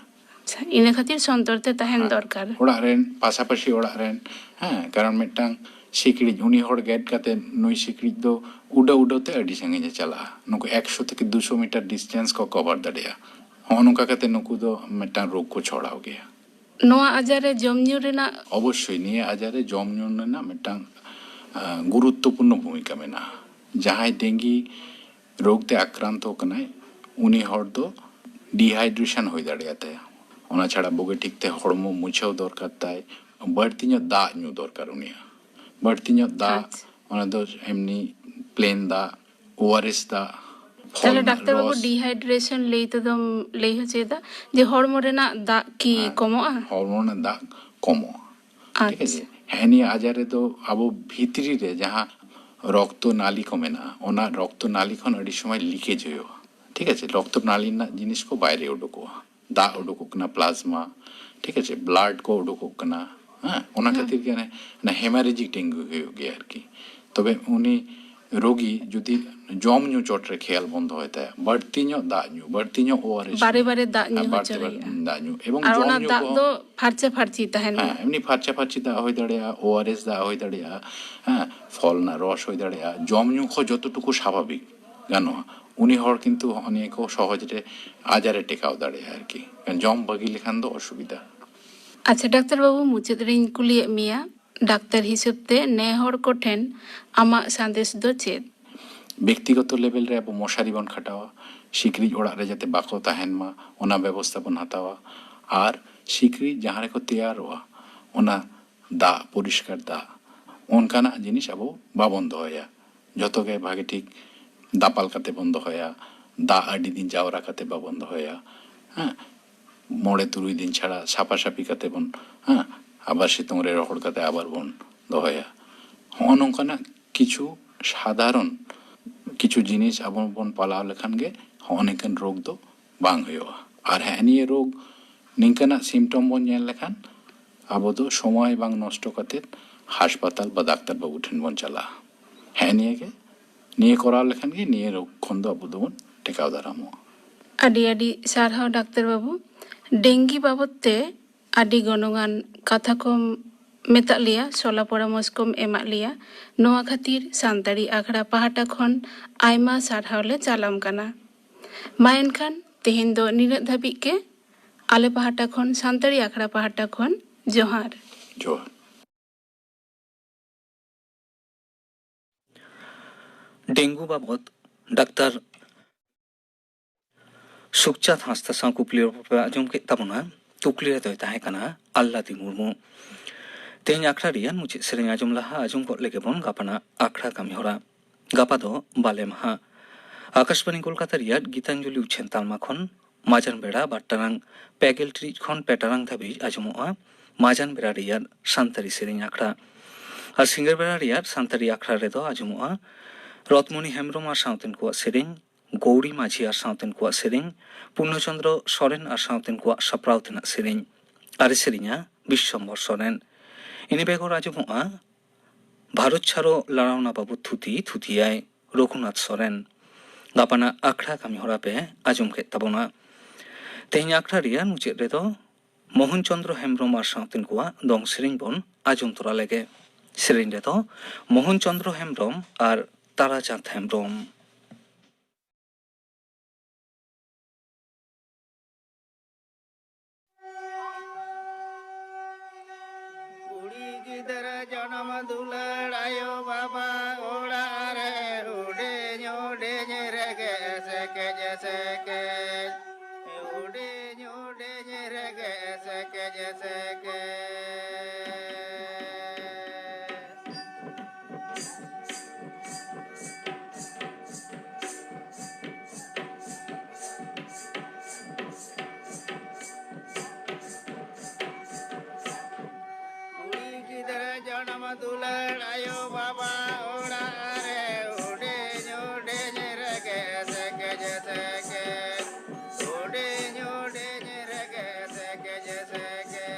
ᱟᱪᱪᱷᱟ, ᱤᱱᱟᱹ ᱠᱷᱟᱹᱛᱤᱨ ᱥᱚᱱᱛᱚᱨ ᱛᱮ ᱛᱟᱦᱮᱱ ᱦᱮᱸ, ᱫᱚᱨᱠᱟᱨ᱾ ᱚᱲᱟᱜ ᱨᱮᱱ, ᱯᱟᱥᱟᱯᱟᱥᱤ ᱚᱲᱟᱜ ᱨᱮᱱ, ᱦᱮᱸ, ᱠᱟᱨᱚᱱ ᱢᱤᱫᱴᱟᱝ ᱥᱤᱠᱲᱤᱡ, ᱩᱱᱤ ᱦᱚᱲ ᱜᱮᱫ ᱠᱟᱛᱮ ᱱᱩᱭ ᱥᱤᱠᱲᱤᱡ ᱫᱚ ᱩᱰᱟᱹᱣ ᱩᱰᱟᱹᱣ ᱛᱮ ᱟᱹᱰᱤ ᱥᱟᱺᱜᱤᱧ ᱮ ᱪᱟᱞᱟᱜᱼᱟ᱾ ᱱᱩᱠᱩ ᱮᱠᱥᱚ ᱛᱷᱮᱠᱮ ᱫᱩᱥᱚ ᱢᱤᱴᱟᱨ ᱰᱤᱥᱴᱮᱱᱥ ᱠᱚ ᱠᱚᱵᱷᱟᱨ ᱫᱟᱲᱮᱭᱟᱜᱼᱟ᱾ ᱦᱚᱸᱜᱼᱚ ᱱᱚᱝᱠᱟ ᱠᱟᱛᱮ ᱱᱩᱠᱩ ᱫᱚ ᱢᱤᱫᱴᱟᱝ ᱨᱳᱜᱽ ᱠᱚ ᱪᱷᱚᱲᱟᱣ ᱜᱮᱭᱟ᱾ ᱱᱚᱣᱟ ᱟᱡᱟᱨ ᱨᱮ ᱡᱚᱢ ᱧᱩ ᱨᱮᱱᱟᱜ ᱚᱵᱚᱥᱥᱳᱭ ᱱᱤᱭᱟᱹ ᱟᱡᱟᱨ ᱨᱮ ᱡᱚᱢ ᱧᱩ ᱨᱮᱱᱟᱜ ᱢᱤᱫᱴᱟᱝ, ᱟᱸ, ᱜᱩᱨᱩᱛᱛᱚᱯᱩᱨᱱᱚ ᱵᱷᱩᱢᱤᱠᱟ ᱢᱮᱱᱟᱜᱼᱟ᱾ ᱡᱟᱦᱟᱸᱭ ᱰᱮᱝᱜᱤ ᱨᱳᱜᱽ ᱛᱮ ᱟᱠᱨᱟᱱᱛᱚ ᱠᱟᱱᱟᱭ, ᱩᱱᱤ ᱦᱚᱲ ᱫᱚ ᱰᱤᱦᱟᱭᱰᱨᱮᱥᱚᱱ ᱦᱩᱭ ᱫᱟᱲᱮᱭᱟᱛᱟᱭᱟ᱾ ᱚᱱᱟ ᱪᱷᱟᱲᱟ ᱵᱩᱜᱤ ᱴᱷᱤᱠ ᱛᱮ ᱦᱚᱲᱢᱚ ᱢᱩᱪᱷᱟᱹᱣ ᱫᱚᱨᱠᱟᱨ ᱛᱟᱭ, ᱵᱟᱹᱲᱛᱤ ᱧᱚᱜ ᱫᱟᱜ ᱧᱩ ᱫᱚᱨᱠᱟᱨ ᱩᱱᱤᱭᱟᱜ᱾ ᱵᱟᱹᱲᱛᱤ ᱧᱚᱜ ᱫᱟᱜ, ᱟᱪᱪᱷᱟ᱾ ᱚᱱᱟ ᱫᱚ ᱮᱢᱱᱤ ᱯᱞᱮᱱ ᱫᱟᱜ, ᱳᱟᱨᱮᱥ ᱫᱟᱜ, ᱯᱷᱚᱞ ᱛᱟᱦᱞᱮ ᱨᱮᱱᱟᱜ ᱰᱟᱠᱛᱟᱨ ᱵᱟᱹᱵᱩ, ᱨᱚᱥ᱾ ᱰᱤᱦᱟᱭᱰᱨᱮᱥᱚᱱ ᱞᱟᱹᱭ ᱛᱮᱫᱚᱢ ᱞᱟᱹᱭ ᱦᱚᱪᱚᱭᱮᱫᱟ ᱡᱮ ᱦᱚᱲᱢᱚ ᱨᱮᱱᱟᱜ ᱫᱟᱜ ᱠᱤ ᱦᱮᱸ, ᱠᱚᱢᱚᱜᱼᱟ? ᱦᱚᱲᱢᱚ ᱨᱮᱱᱟᱜ ᱫᱟᱜ ᱠᱚᱢᱚᱜᱼᱟ᱾ ᱴᱷᱤᱠ ᱟᱪᱪᱷᱟ᱾ ᱟᱪᱷᱮ? ᱦᱮᱸ, ᱱᱤᱭᱟᱹ ᱟᱡᱟᱨ ᱨᱮᱫᱚ ᱟᱵᱚ ᱵᱷᱤᱛᱨᱤ ᱨᱮ ᱡᱟᱦᱟᱸ ᱨᱚᱠᱛᱚ ᱱᱟᱞᱤ ᱠᱚ ᱢᱮᱱᱟᱜᱼᱟ, ᱚᱱᱟ ᱨᱚᱠᱛᱚ ᱱᱟᱞᱤ ᱠᱷᱚᱱ ᱟᱹᱰᱤ ᱥᱚᱢᱚᱭ ᱞᱤᱠᱮᱡᱽ ᱦᱩᱭᱩᱜᱼᱟ᱾ ᱴᱷᱤᱠ ᱟᱪᱷᱮ? ᱨᱚᱠᱛᱚ ᱱᱟᱞᱤ ᱨᱮᱱᱟᱜ ᱡᱤᱱᱤᱥ ᱠᱚ ᱵᱟᱭᱨᱮ ᱩᱰᱩᱠᱚᱜᱼᱟ᱾ ᱫᱟᱜ ᱩᱰᱩᱠᱚᱜ ᱠᱟᱱᱟ, ᱯᱞᱟᱡᱽᱢᱟ, ᱴᱷᱤᱠ ᱟᱪᱷᱮ, ᱵᱞᱟᱰ ᱠᱚ ᱩᱰᱩᱠᱚᱜ ᱠᱟᱱᱟ, ᱦᱮᱸ, ᱚᱱᱟ ᱦᱮᱸ᱾ ᱠᱷᱟᱹᱛᱤᱨ ᱜᱮ ᱚᱱᱮ, ᱚᱱᱟ ᱦᱮᱢᱟᱨᱮᱡᱤᱠ ᱰᱮᱝᱜᱩ ᱦᱩᱭᱩᱜ ᱜᱮᱭᱟ ᱟᱨᱠᱤ᱾ ᱛᱚᱵᱮ ᱩᱱᱤ ᱨᱳᱜᱤ ᱡᱩᱫᱤ ᱡᱚᱢ ᱧᱩ ᱪᱚᱴ ᱨᱮ ᱠᱷᱮᱭᱟᱞ ᱵᱚᱱ ᱫᱚᱦᱚᱭ ᱛᱟᱭᱟ, ᱵᱟᱹᱲᱛᱤ ᱧᱚᱜ ᱫᱟᱜ ᱧᱩ, ᱵᱟᱹᱲᱛᱤ ᱧᱚᱜ ᱳᱟᱨᱮᱥ ᱵᱟᱨᱮ ᱵᱟᱨᱮ ᱫᱟᱜ ᱧᱩ ᱦᱮᱸ, ᱵᱟᱹᱲᱛᱤ ᱦᱚᱪᱚ ᱵᱟᱹᱲᱛᱤ ᱦᱩᱭᱩᱜᱼᱟ᱾ ᱫᱟᱜ ᱧᱩ ᱮᱵᱚᱝ ᱟᱨ ᱡᱚᱢ ᱚᱱᱟ ᱧᱩ ᱫᱟᱜ ᱠᱚᱦᱚᱸ ᱫᱚ ᱯᱷᱟᱨᱪᱟ ᱯᱷᱟᱨᱪᱤ ᱛᱟᱦᱮᱱ ᱢᱟ᱾ ᱦᱮᱸ, ᱮᱢᱱᱤ ᱯᱷᱟᱨᱪᱟ ᱯᱷᱟᱨᱪᱤ ᱫᱟᱜ ᱦᱩᱭ ᱫᱟᱲᱮᱭᱟᱜᱼᱟ, ᱳᱟᱨᱮᱥ ᱫᱟᱜ ᱦᱩᱭ ᱫᱟᱲᱮᱭᱟᱜᱼᱟ, ᱦᱮᱸ, ᱯᱷᱚᱞ ᱨᱮᱱᱟᱜ ᱨᱚᱥ ᱦᱩᱭ ᱫᱟᱲᱮᱭᱟᱜᱼᱟ, ᱡᱚᱢ ᱧᱩ ᱠᱚ ᱡᱚᱛᱚᱴᱩᱠᱩ ᱥᱟᱵᱷᱟᱵᱤᱠ ᱜᱟᱱᱚᱜᱼᱟ, ᱩᱱᱤ ᱦᱚᱲ ᱠᱤᱱᱛᱩ ᱦᱚᱸᱜᱼᱚ ᱱᱤᱭᱟᱹ ᱠᱚ ᱥᱚᱦᱚᱡᱽ ᱨᱮ ᱟᱡᱟᱨ ᱮ ᱴᱮᱠᱟᱣ ᱫᱟᱲᱮᱭᱟᱜᱼᱟ ᱟᱨᱠᱤ᱾ ᱡᱚᱢ ᱵᱟᱹᱜᱤ ᱞᱮᱠᱷᱟᱱ ᱫᱚ ᱚᱥᱩᱵᱤᱫᱷᱟ᱾ ᱟᱪᱪᱷᱟ ᱰᱟᱠᱛᱟᱨ ᱵᱟᱹᱵᱩ, ᱢᱩᱪᱟᱹᱫ ᱨᱤᱧ ᱠᱩᱞᱤᱭᱮᱫ ᱢᱮᱭᱟ, ᱰᱟᱠᱛᱟᱨ ᱦᱤᱥᱟᱹᱵ ᱛᱮ ᱱᱮ ᱦᱚᱲ ᱠᱚᱴᱷᱮᱱ ᱟᱢᱟᱜ ᱥᱟᱸᱫᱮᱥ ᱫᱚ ᱪᱮᱫ? ᱵᱮᱠᱛᱤᱜᱚᱛᱚ ᱞᱮᱵᱮᱞ ᱨᱮ ᱟᱵᱚ ᱢᱚᱥᱟᱨᱤ ᱵᱚᱱ ᱠᱷᱟᱴᱟᱣᱟ, ᱥᱤᱠᱲᱤᱡ ᱚᱲᱟᱜ ᱨᱮ ᱡᱟᱛᱮ ᱵᱟᱠᱚ ᱛᱟᱦᱮᱱ ᱢᱟ, ᱚᱱᱟ ᱵᱮᱵᱚᱥᱛᱷᱟ ᱵᱚᱱ ᱦᱟᱛᱟᱣᱟ᱾ ᱟᱨ ᱥᱤᱠᱲᱤᱡ ᱡᱟᱦᱟᱸ ᱨᱮᱠᱚ ᱛᱮᱭᱟᱨᱚᱜᱼᱟ, ᱚᱱᱟ ᱫᱟᱜ, ᱯᱚᱨᱤᱥᱠᱟᱨ ᱫᱟᱜ, ᱚᱱᱠᱟᱱᱟᱜ ᱡᱤᱱᱤᱥ ᱟᱵᱚ ᱵᱟᱵᱚᱱ ᱫᱚᱦᱚᱭᱟ᱾ ᱡᱚᱛᱚ ᱜᱮ ᱵᱷᱟᱜᱮ ᱴᱷᱤᱠ ᱫᱟᱯᱟᱞ ᱠᱟᱛᱮ ᱵᱚᱱ ᱫᱚᱦᱚᱭᱟ, ᱫᱟᱜ ᱟᱹᱰᱤ ᱫᱤᱱ ᱡᱟᱣᱨᱟ ᱠᱟᱛᱮ ᱵᱟᱵᱚᱱ ᱫᱚᱦᱚᱭᱟ, ᱦᱮᱸ, ᱢᱚᱬᱮ ᱛᱩᱨᱩᱭ ᱫᱤᱱ ᱪᱷᱟᱲᱟ ᱥᱟᱯᱷᱟ ᱥᱟᱹᱯᱷᱤ ᱠᱟᱛᱮ ᱵᱚᱱ, ᱦᱮᱸ, ᱟᱵᱟᱨ ᱥᱤᱛᱩᱝ ᱨᱮ ᱨᱚᱦᱚᱲ ᱠᱟᱛᱮ ᱟᱵᱟᱨ ᱵᱚᱱ ᱫᱚᱦᱚᱭᱟ᱾ ᱦᱚᱸᱜᱼᱚ ᱱᱚᱝᱠᱟᱱᱟᱜ ᱠᱤᱪᱷᱩ ᱥᱟᱫᱷᱟᱨᱚᱱ ᱠᱤᱪᱷᱩ ᱡᱤᱱᱤᱥ ᱟᱵᱚ ᱵᱚᱱ ᱯᱟᱞᱟᱣ ᱞᱮᱠᱷᱟᱱ ᱜᱮ ᱦᱚᱸᱜᱼᱚ ᱱᱤᱝᱠᱟᱹᱱ ᱨᱳᱜᱽ ᱫᱚ ᱵᱟᱝ ᱦᱩᱭᱩᱜᱼᱟ᱾ ᱟᱨ ᱦᱮᱸ, ᱱᱤᱭᱟᱹ ᱨᱳᱜᱽ ᱱᱤᱝᱠᱟᱹᱱᱟᱜ ᱥᱤᱢᱴᱚᱢ ᱵᱚᱱ ᱧᱮᱞ ᱞᱮᱠᱷᱟᱱ ᱟᱵᱚ ᱫᱚ ᱥᱚᱢᱚᱭ ᱵᱟᱝ ᱱᱚᱥᱴᱚ ᱠᱟᱛᱮ ᱦᱟᱥᱯᱟᱛᱟᱞ ᱵᱟ ᱰᱟᱠᱛᱟᱨ ᱵᱟᱹᱵᱩ ᱴᱷᱮᱱ ᱵᱚᱱ ᱪᱟᱞᱟᱜᱼᱟ᱾ ᱦᱮᱸ, ᱱᱤᱭᱟᱹ ᱜᱮ, ᱱᱤᱭᱟᱹ ᱠᱚᱨᱟᱣ ᱞᱮᱠᱷᱟᱱ ᱜᱮ ᱱᱤᱭᱟᱹ ᱨᱳᱜᱽ ᱠᱷᱚᱱ ᱫᱚ ᱟᱵᱚ ᱫᱚᱵᱚᱱ ᱴᱮᱠᱟᱣ ᱫᱟᱨᱟᱢᱚᱜᱼᱟ᱾ ᱟᱹᱰᱤ ᱟᱹᱰᱤ ᱥᱟᱨᱦᱟᱣ ᱰᱟᱠᱛᱟᱨ ᱵᱟᱹᱵᱩ, ᱰᱮᱝᱜᱤ ᱵᱟᱵᱚᱫ ᱛᱮ ᱟᱹᱰᱤ ᱜᱚᱱᱚᱝᱟᱱ ᱠᱟᱛᱷᱟ ᱠᱚᱢ ᱢᱮᱛᱟᱜ ᱞᱮᱭᱟ, ᱥᱚᱞᱟ ᱯᱚᱨᱟᱢᱚᱨᱥ ᱠᱚᱢ ᱮᱢᱟᱜ ᱞᱮᱭᱟ᱾ ᱱᱚᱣᱟ ᱠᱷᱟᱹᱛᱤᱨ ᱥᱟᱱᱛᱟᱲᱤ ᱟᱠᱷᱲᱟ ᱯᱟᱦᱴᱟ ᱠᱷᱚᱱ ᱟᱭᱢᱟ ᱥᱟᱨᱦᱟᱣ ᱞᱮ ᱪᱟᱞᱟᱢ ᱠᱟᱱᱟ᱾ ᱢᱟ ᱮᱱᱠᱷᱟᱱ ᱛᱮᱦᱮᱧ ᱫᱚ ᱱᱤᱱᱟᱹᱜ ᱫᱷᱟᱹᱵᱤᱡ ᱜᱮ᱾ ᱟᱞᱮ ᱯᱟᱦᱴᱟ ᱠᱷᱚᱱ, ᱥᱟᱱᱛᱟᱲᱤ ᱟᱠᱷᱲᱟ ᱯᱟᱦᱴᱟ ᱠᱷᱚᱱ ᱡᱚᱦᱟᱨ᱾ ᱡᱚᱦᱟᱨ᱾ ᱰᱮᱝᱜᱩ ᱵᱟᱵᱚᱫ ᱰᱟᱠᱛᱟᱨ ᱥᱩᱠᱪᱟᱸᱫᱽ ᱦᱟᱸᱥᱫᱟ ᱥᱟᱶ ᱠᱩᱠᱞᱤ ᱨᱚᱯᱚᱲ ᱯᱮ ᱟᱸᱡᱚᱢ ᱠᱮᱫ ᱛᱟᱵᱚᱱᱟ᱾ ᱠᱩᱠᱞᱤ ᱨᱮᱫᱚᱭ ᱛᱟᱦᱮᱸ ᱠᱟᱱᱟ ᱟᱞᱞᱟᱫᱤ ᱢᱩᱨᱢᱩ᱾ ᱛᱮᱦᱮᱧ ᱟᱠᱷᱲᱟ ᱨᱮᱭᱟᱜ ᱢᱩᱪᱟᱹᱫ ᱥᱮᱨᱮᱧ ᱟᱸᱡᱚᱢ ᱞᱟᱦᱟ ᱟᱸᱡᱚᱢ ᱜᱚᱫ ᱞᱮᱜᱮ ᱵᱚᱱ ᱜᱟᱯᱟᱱᱟᱜ ᱟᱠᱷᱲᱟ ᱠᱟᱹᱢᱤ ᱦᱚᱨᱟ᱾ ᱜᱟᱯᱟ ᱫᱚ ᱵᱟᱞᱮ ᱢᱟᱦᱟ᱾ ᱟᱠᱟᱥᱵᱟᱬᱤ ᱠᱳᱞᱠᱟᱛᱟ ᱨᱮᱭᱟᱜ ᱜᱤᱛᱟᱧᱡᱚᱞᱤ ᱩᱪᱷᱟᱹᱱ ᱛᱟᱞᱢᱟ ᱠᱷᱚᱱ ᱢᱟᱡᱟᱱ ᱵᱮᱲᱟ ᱵᱟᱨ ᱴᱟᱲᱟᱝ ᱯᱮ ᱜᱮᱞ ᱴᱤᱲᱤᱡ ᱠᱷᱚᱱ ᱯᱮ ᱴᱟᱲᱟᱝ ᱫᱷᱟᱹᱵᱤᱡ ᱟᱸᱡᱚᱢᱚᱜᱼᱟ ᱢᱟᱡᱟᱱ ᱵᱮᱲᱟ ᱨᱮᱭᱟᱜ ᱥᱟᱱᱛᱟᱲᱤ ᱥᱮᱨᱮᱧ ᱟᱠᱷᱲᱟ᱾ ᱟᱨ ᱥᱤᱸᱜᱟᱹᱲ ᱵᱮᱲᱟ ᱨᱮᱭᱟᱜ ᱥᱟᱱᱛᱟᱲᱤ ᱟᱠᱷᱲᱟ ᱨᱮᱫᱚ ᱟᱸᱡᱚᱢᱚᱜᱼᱟ ᱨᱚᱛᱢᱚᱱᱤ ᱦᱮᱢᱵᱨᱚᱢ ᱟᱨ ᱥᱟᱶᱛᱮᱱ ᱠᱚᱣᱟᱜ ᱥᱮᱨᱮᱧ, ᱜᱳᱣᱲᱤ ᱢᱟᱹᱡᱷᱤ ᱟᱨ ᱥᱟᱶᱛᱮᱱ ᱠᱚᱣᱟᱜ ᱥᱮᱨᱮᱧ, ᱯᱩᱨᱱᱚᱪᱚᱱᱫᱨᱚ ᱥᱚᱨᱮᱱ ᱟᱨ ᱥᱟᱶᱛᱮᱱ ᱠᱚᱣᱟᱜ ᱥᱟᱯᱲᱟᱣ ᱛᱮᱱᱟᱜ ᱥᱮᱨᱮᱧ᱾ ᱟᱨᱮ ᱥᱮᱨᱮᱧᱟ ᱵᱤᱥᱥᱚᱢᱵᱚᱨ ᱥᱚᱨᱮᱱ᱾ ᱤᱱᱟᱹ ᱵᱮᱜᱚᱨ ᱟᱸᱡᱚᱢᱚᱜᱼᱟ ᱵᱷᱟᱨᱚᱛ ᱪᱷᱟᱲᱚ ᱞᱟᱲᱟᱣᱱᱟ ᱵᱟᱵᱚᱫ ᱛᱷᱩᱛᱤ, ᱛᱷᱩᱛᱤᱭᱟᱭ ᱨᱚᱜᱷᱩᱱᱟᱛᱷ ᱥᱚᱨᱮᱱ᱾ ᱜᱟᱯᱟᱱᱟᱜ ᱟᱠᱷᱲᱟ ᱠᱟᱹᱢᱤ ᱦᱚᱨᱟ ᱯᱮ ᱟᱸᱡᱚᱢ ᱠᱮᱫ ᱛᱟᱵᱚᱱᱟ᱾ ᱛᱮᱦᱮᱧ ᱟᱠᱷᱲᱟ ᱨᱮᱭᱟᱜ ᱢᱩᱪᱟᱹᱫ ᱨᱮᱫᱚ ᱢᱳᱦᱚᱱ ᱪᱚᱸᱫᱽᱨᱚ ᱦᱮᱢᱵᱨᱚᱢ ᱟᱨ ᱥᱟᱶᱛᱮᱱ ᱠᱚᱣᱟᱜ ᱫᱚᱝ ᱥᱮᱨᱮᱧ ᱵᱚᱱ ᱟᱸᱡᱚᱢ ᱛᱚᱨᱟ ᱞᱮᱜᱮ᱾ ᱥᱮᱨᱮᱧ ᱨᱮᱫᱚ ᱢᱳᱦᱚᱱ ᱪᱚᱸᱫᱽᱨᱚ ᱦᱮᱢᱵᱨᱚᱢ ᱟᱨ ᱛᱟᱨᱟᱪᱟᱸᱫᱽ ᱦᱮᱢᱵᱨᱚᱢ᱾ ᱠᱩᱲᱤ ᱜᱤᱫᱽᱨᱟᱹ ᱡᱚᱱᱚᱢ ᱫᱩᱞᱟᱹᱲ ᱟᱭᱳ ᱵᱟᱵᱟ ᱚᱲᱟᱜ ᱨᱮ ᱦᱩᱰᱤᱧ ᱦᱩᱰᱤᱧ ᱨᱮᱜᱮ ᱥᱮᱠᱮᱡ ᱥᱮᱠᱮᱡ, ᱦᱩᱰᱤᱧ ᱦᱩᱰᱤᱧ ᱨᱮᱜᱮ ᱥᱮᱠᱮᱡ ᱥᱮᱠᱮᱡ᱾ ᱠᱩᱲᱤ ᱜᱤᱫᱽᱨᱟᱹ ᱡᱚᱱᱚᱢ ᱫᱩᱞᱟᱹᱲ ᱟᱭᱳ ᱵᱟᱵᱟ ᱚᱲᱟᱜ ᱨᱮ ᱦᱩᱰᱤᱧ ᱦᱩᱰᱤᱧ ᱨᱮᱜᱮ ᱥᱮᱠᱮᱡ ᱥᱮᱠᱮᱡ, ᱦᱩᱰᱤᱧ ᱦᱩᱰᱤᱧ ᱨᱮᱜᱮ ᱥᱮᱠᱮᱡ ᱥᱮᱠᱮᱡ᱾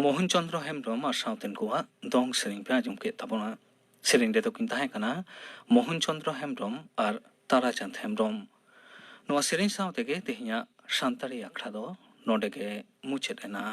ᱢᱳᱦᱚᱱ ᱪᱚᱸᱫᱽᱨᱚ ᱦᱮᱢᱵᱽᱨᱚᱢ ᱟᱨ ᱥᱟᱶᱛᱮᱱ ᱠᱚᱣᱟᱜ ᱫᱚᱝ ᱥᱮᱨᱮᱧ ᱯᱮ ᱟᱸᱡᱚᱢ ᱠᱮᱫ ᱛᱟᱵᱚᱱᱟ᱾ ᱥᱮᱨᱮᱧ ᱨᱮᱫᱚ ᱠᱤᱱ ᱛᱟᱦᱮᱸ ᱠᱟᱱᱟ ᱢᱳᱦᱚᱱ ᱪᱚᱸᱫᱽᱨᱚ ᱦᱮᱢᱵᱽᱨᱚᱢ ᱟᱨ ᱛᱟᱨᱟᱪᱟᱸᱫᱽ ᱦᱮᱢᱵᱽᱨᱚᱢ᱾ ᱱᱚᱣᱟ ᱥᱮᱨᱮᱧ ᱥᱟᱶ ᱛᱮᱜᱮ ᱛᱮᱦᱮᱧᱟᱜ ᱥᱟᱱᱛᱟᱲᱤ ᱟᱠᱷᱲᱟ ᱫᱚ ᱱᱚᱰᱮ ᱜᱮ ᱢᱩᱪᱟᱹᱫ ᱮᱱᱟ᱾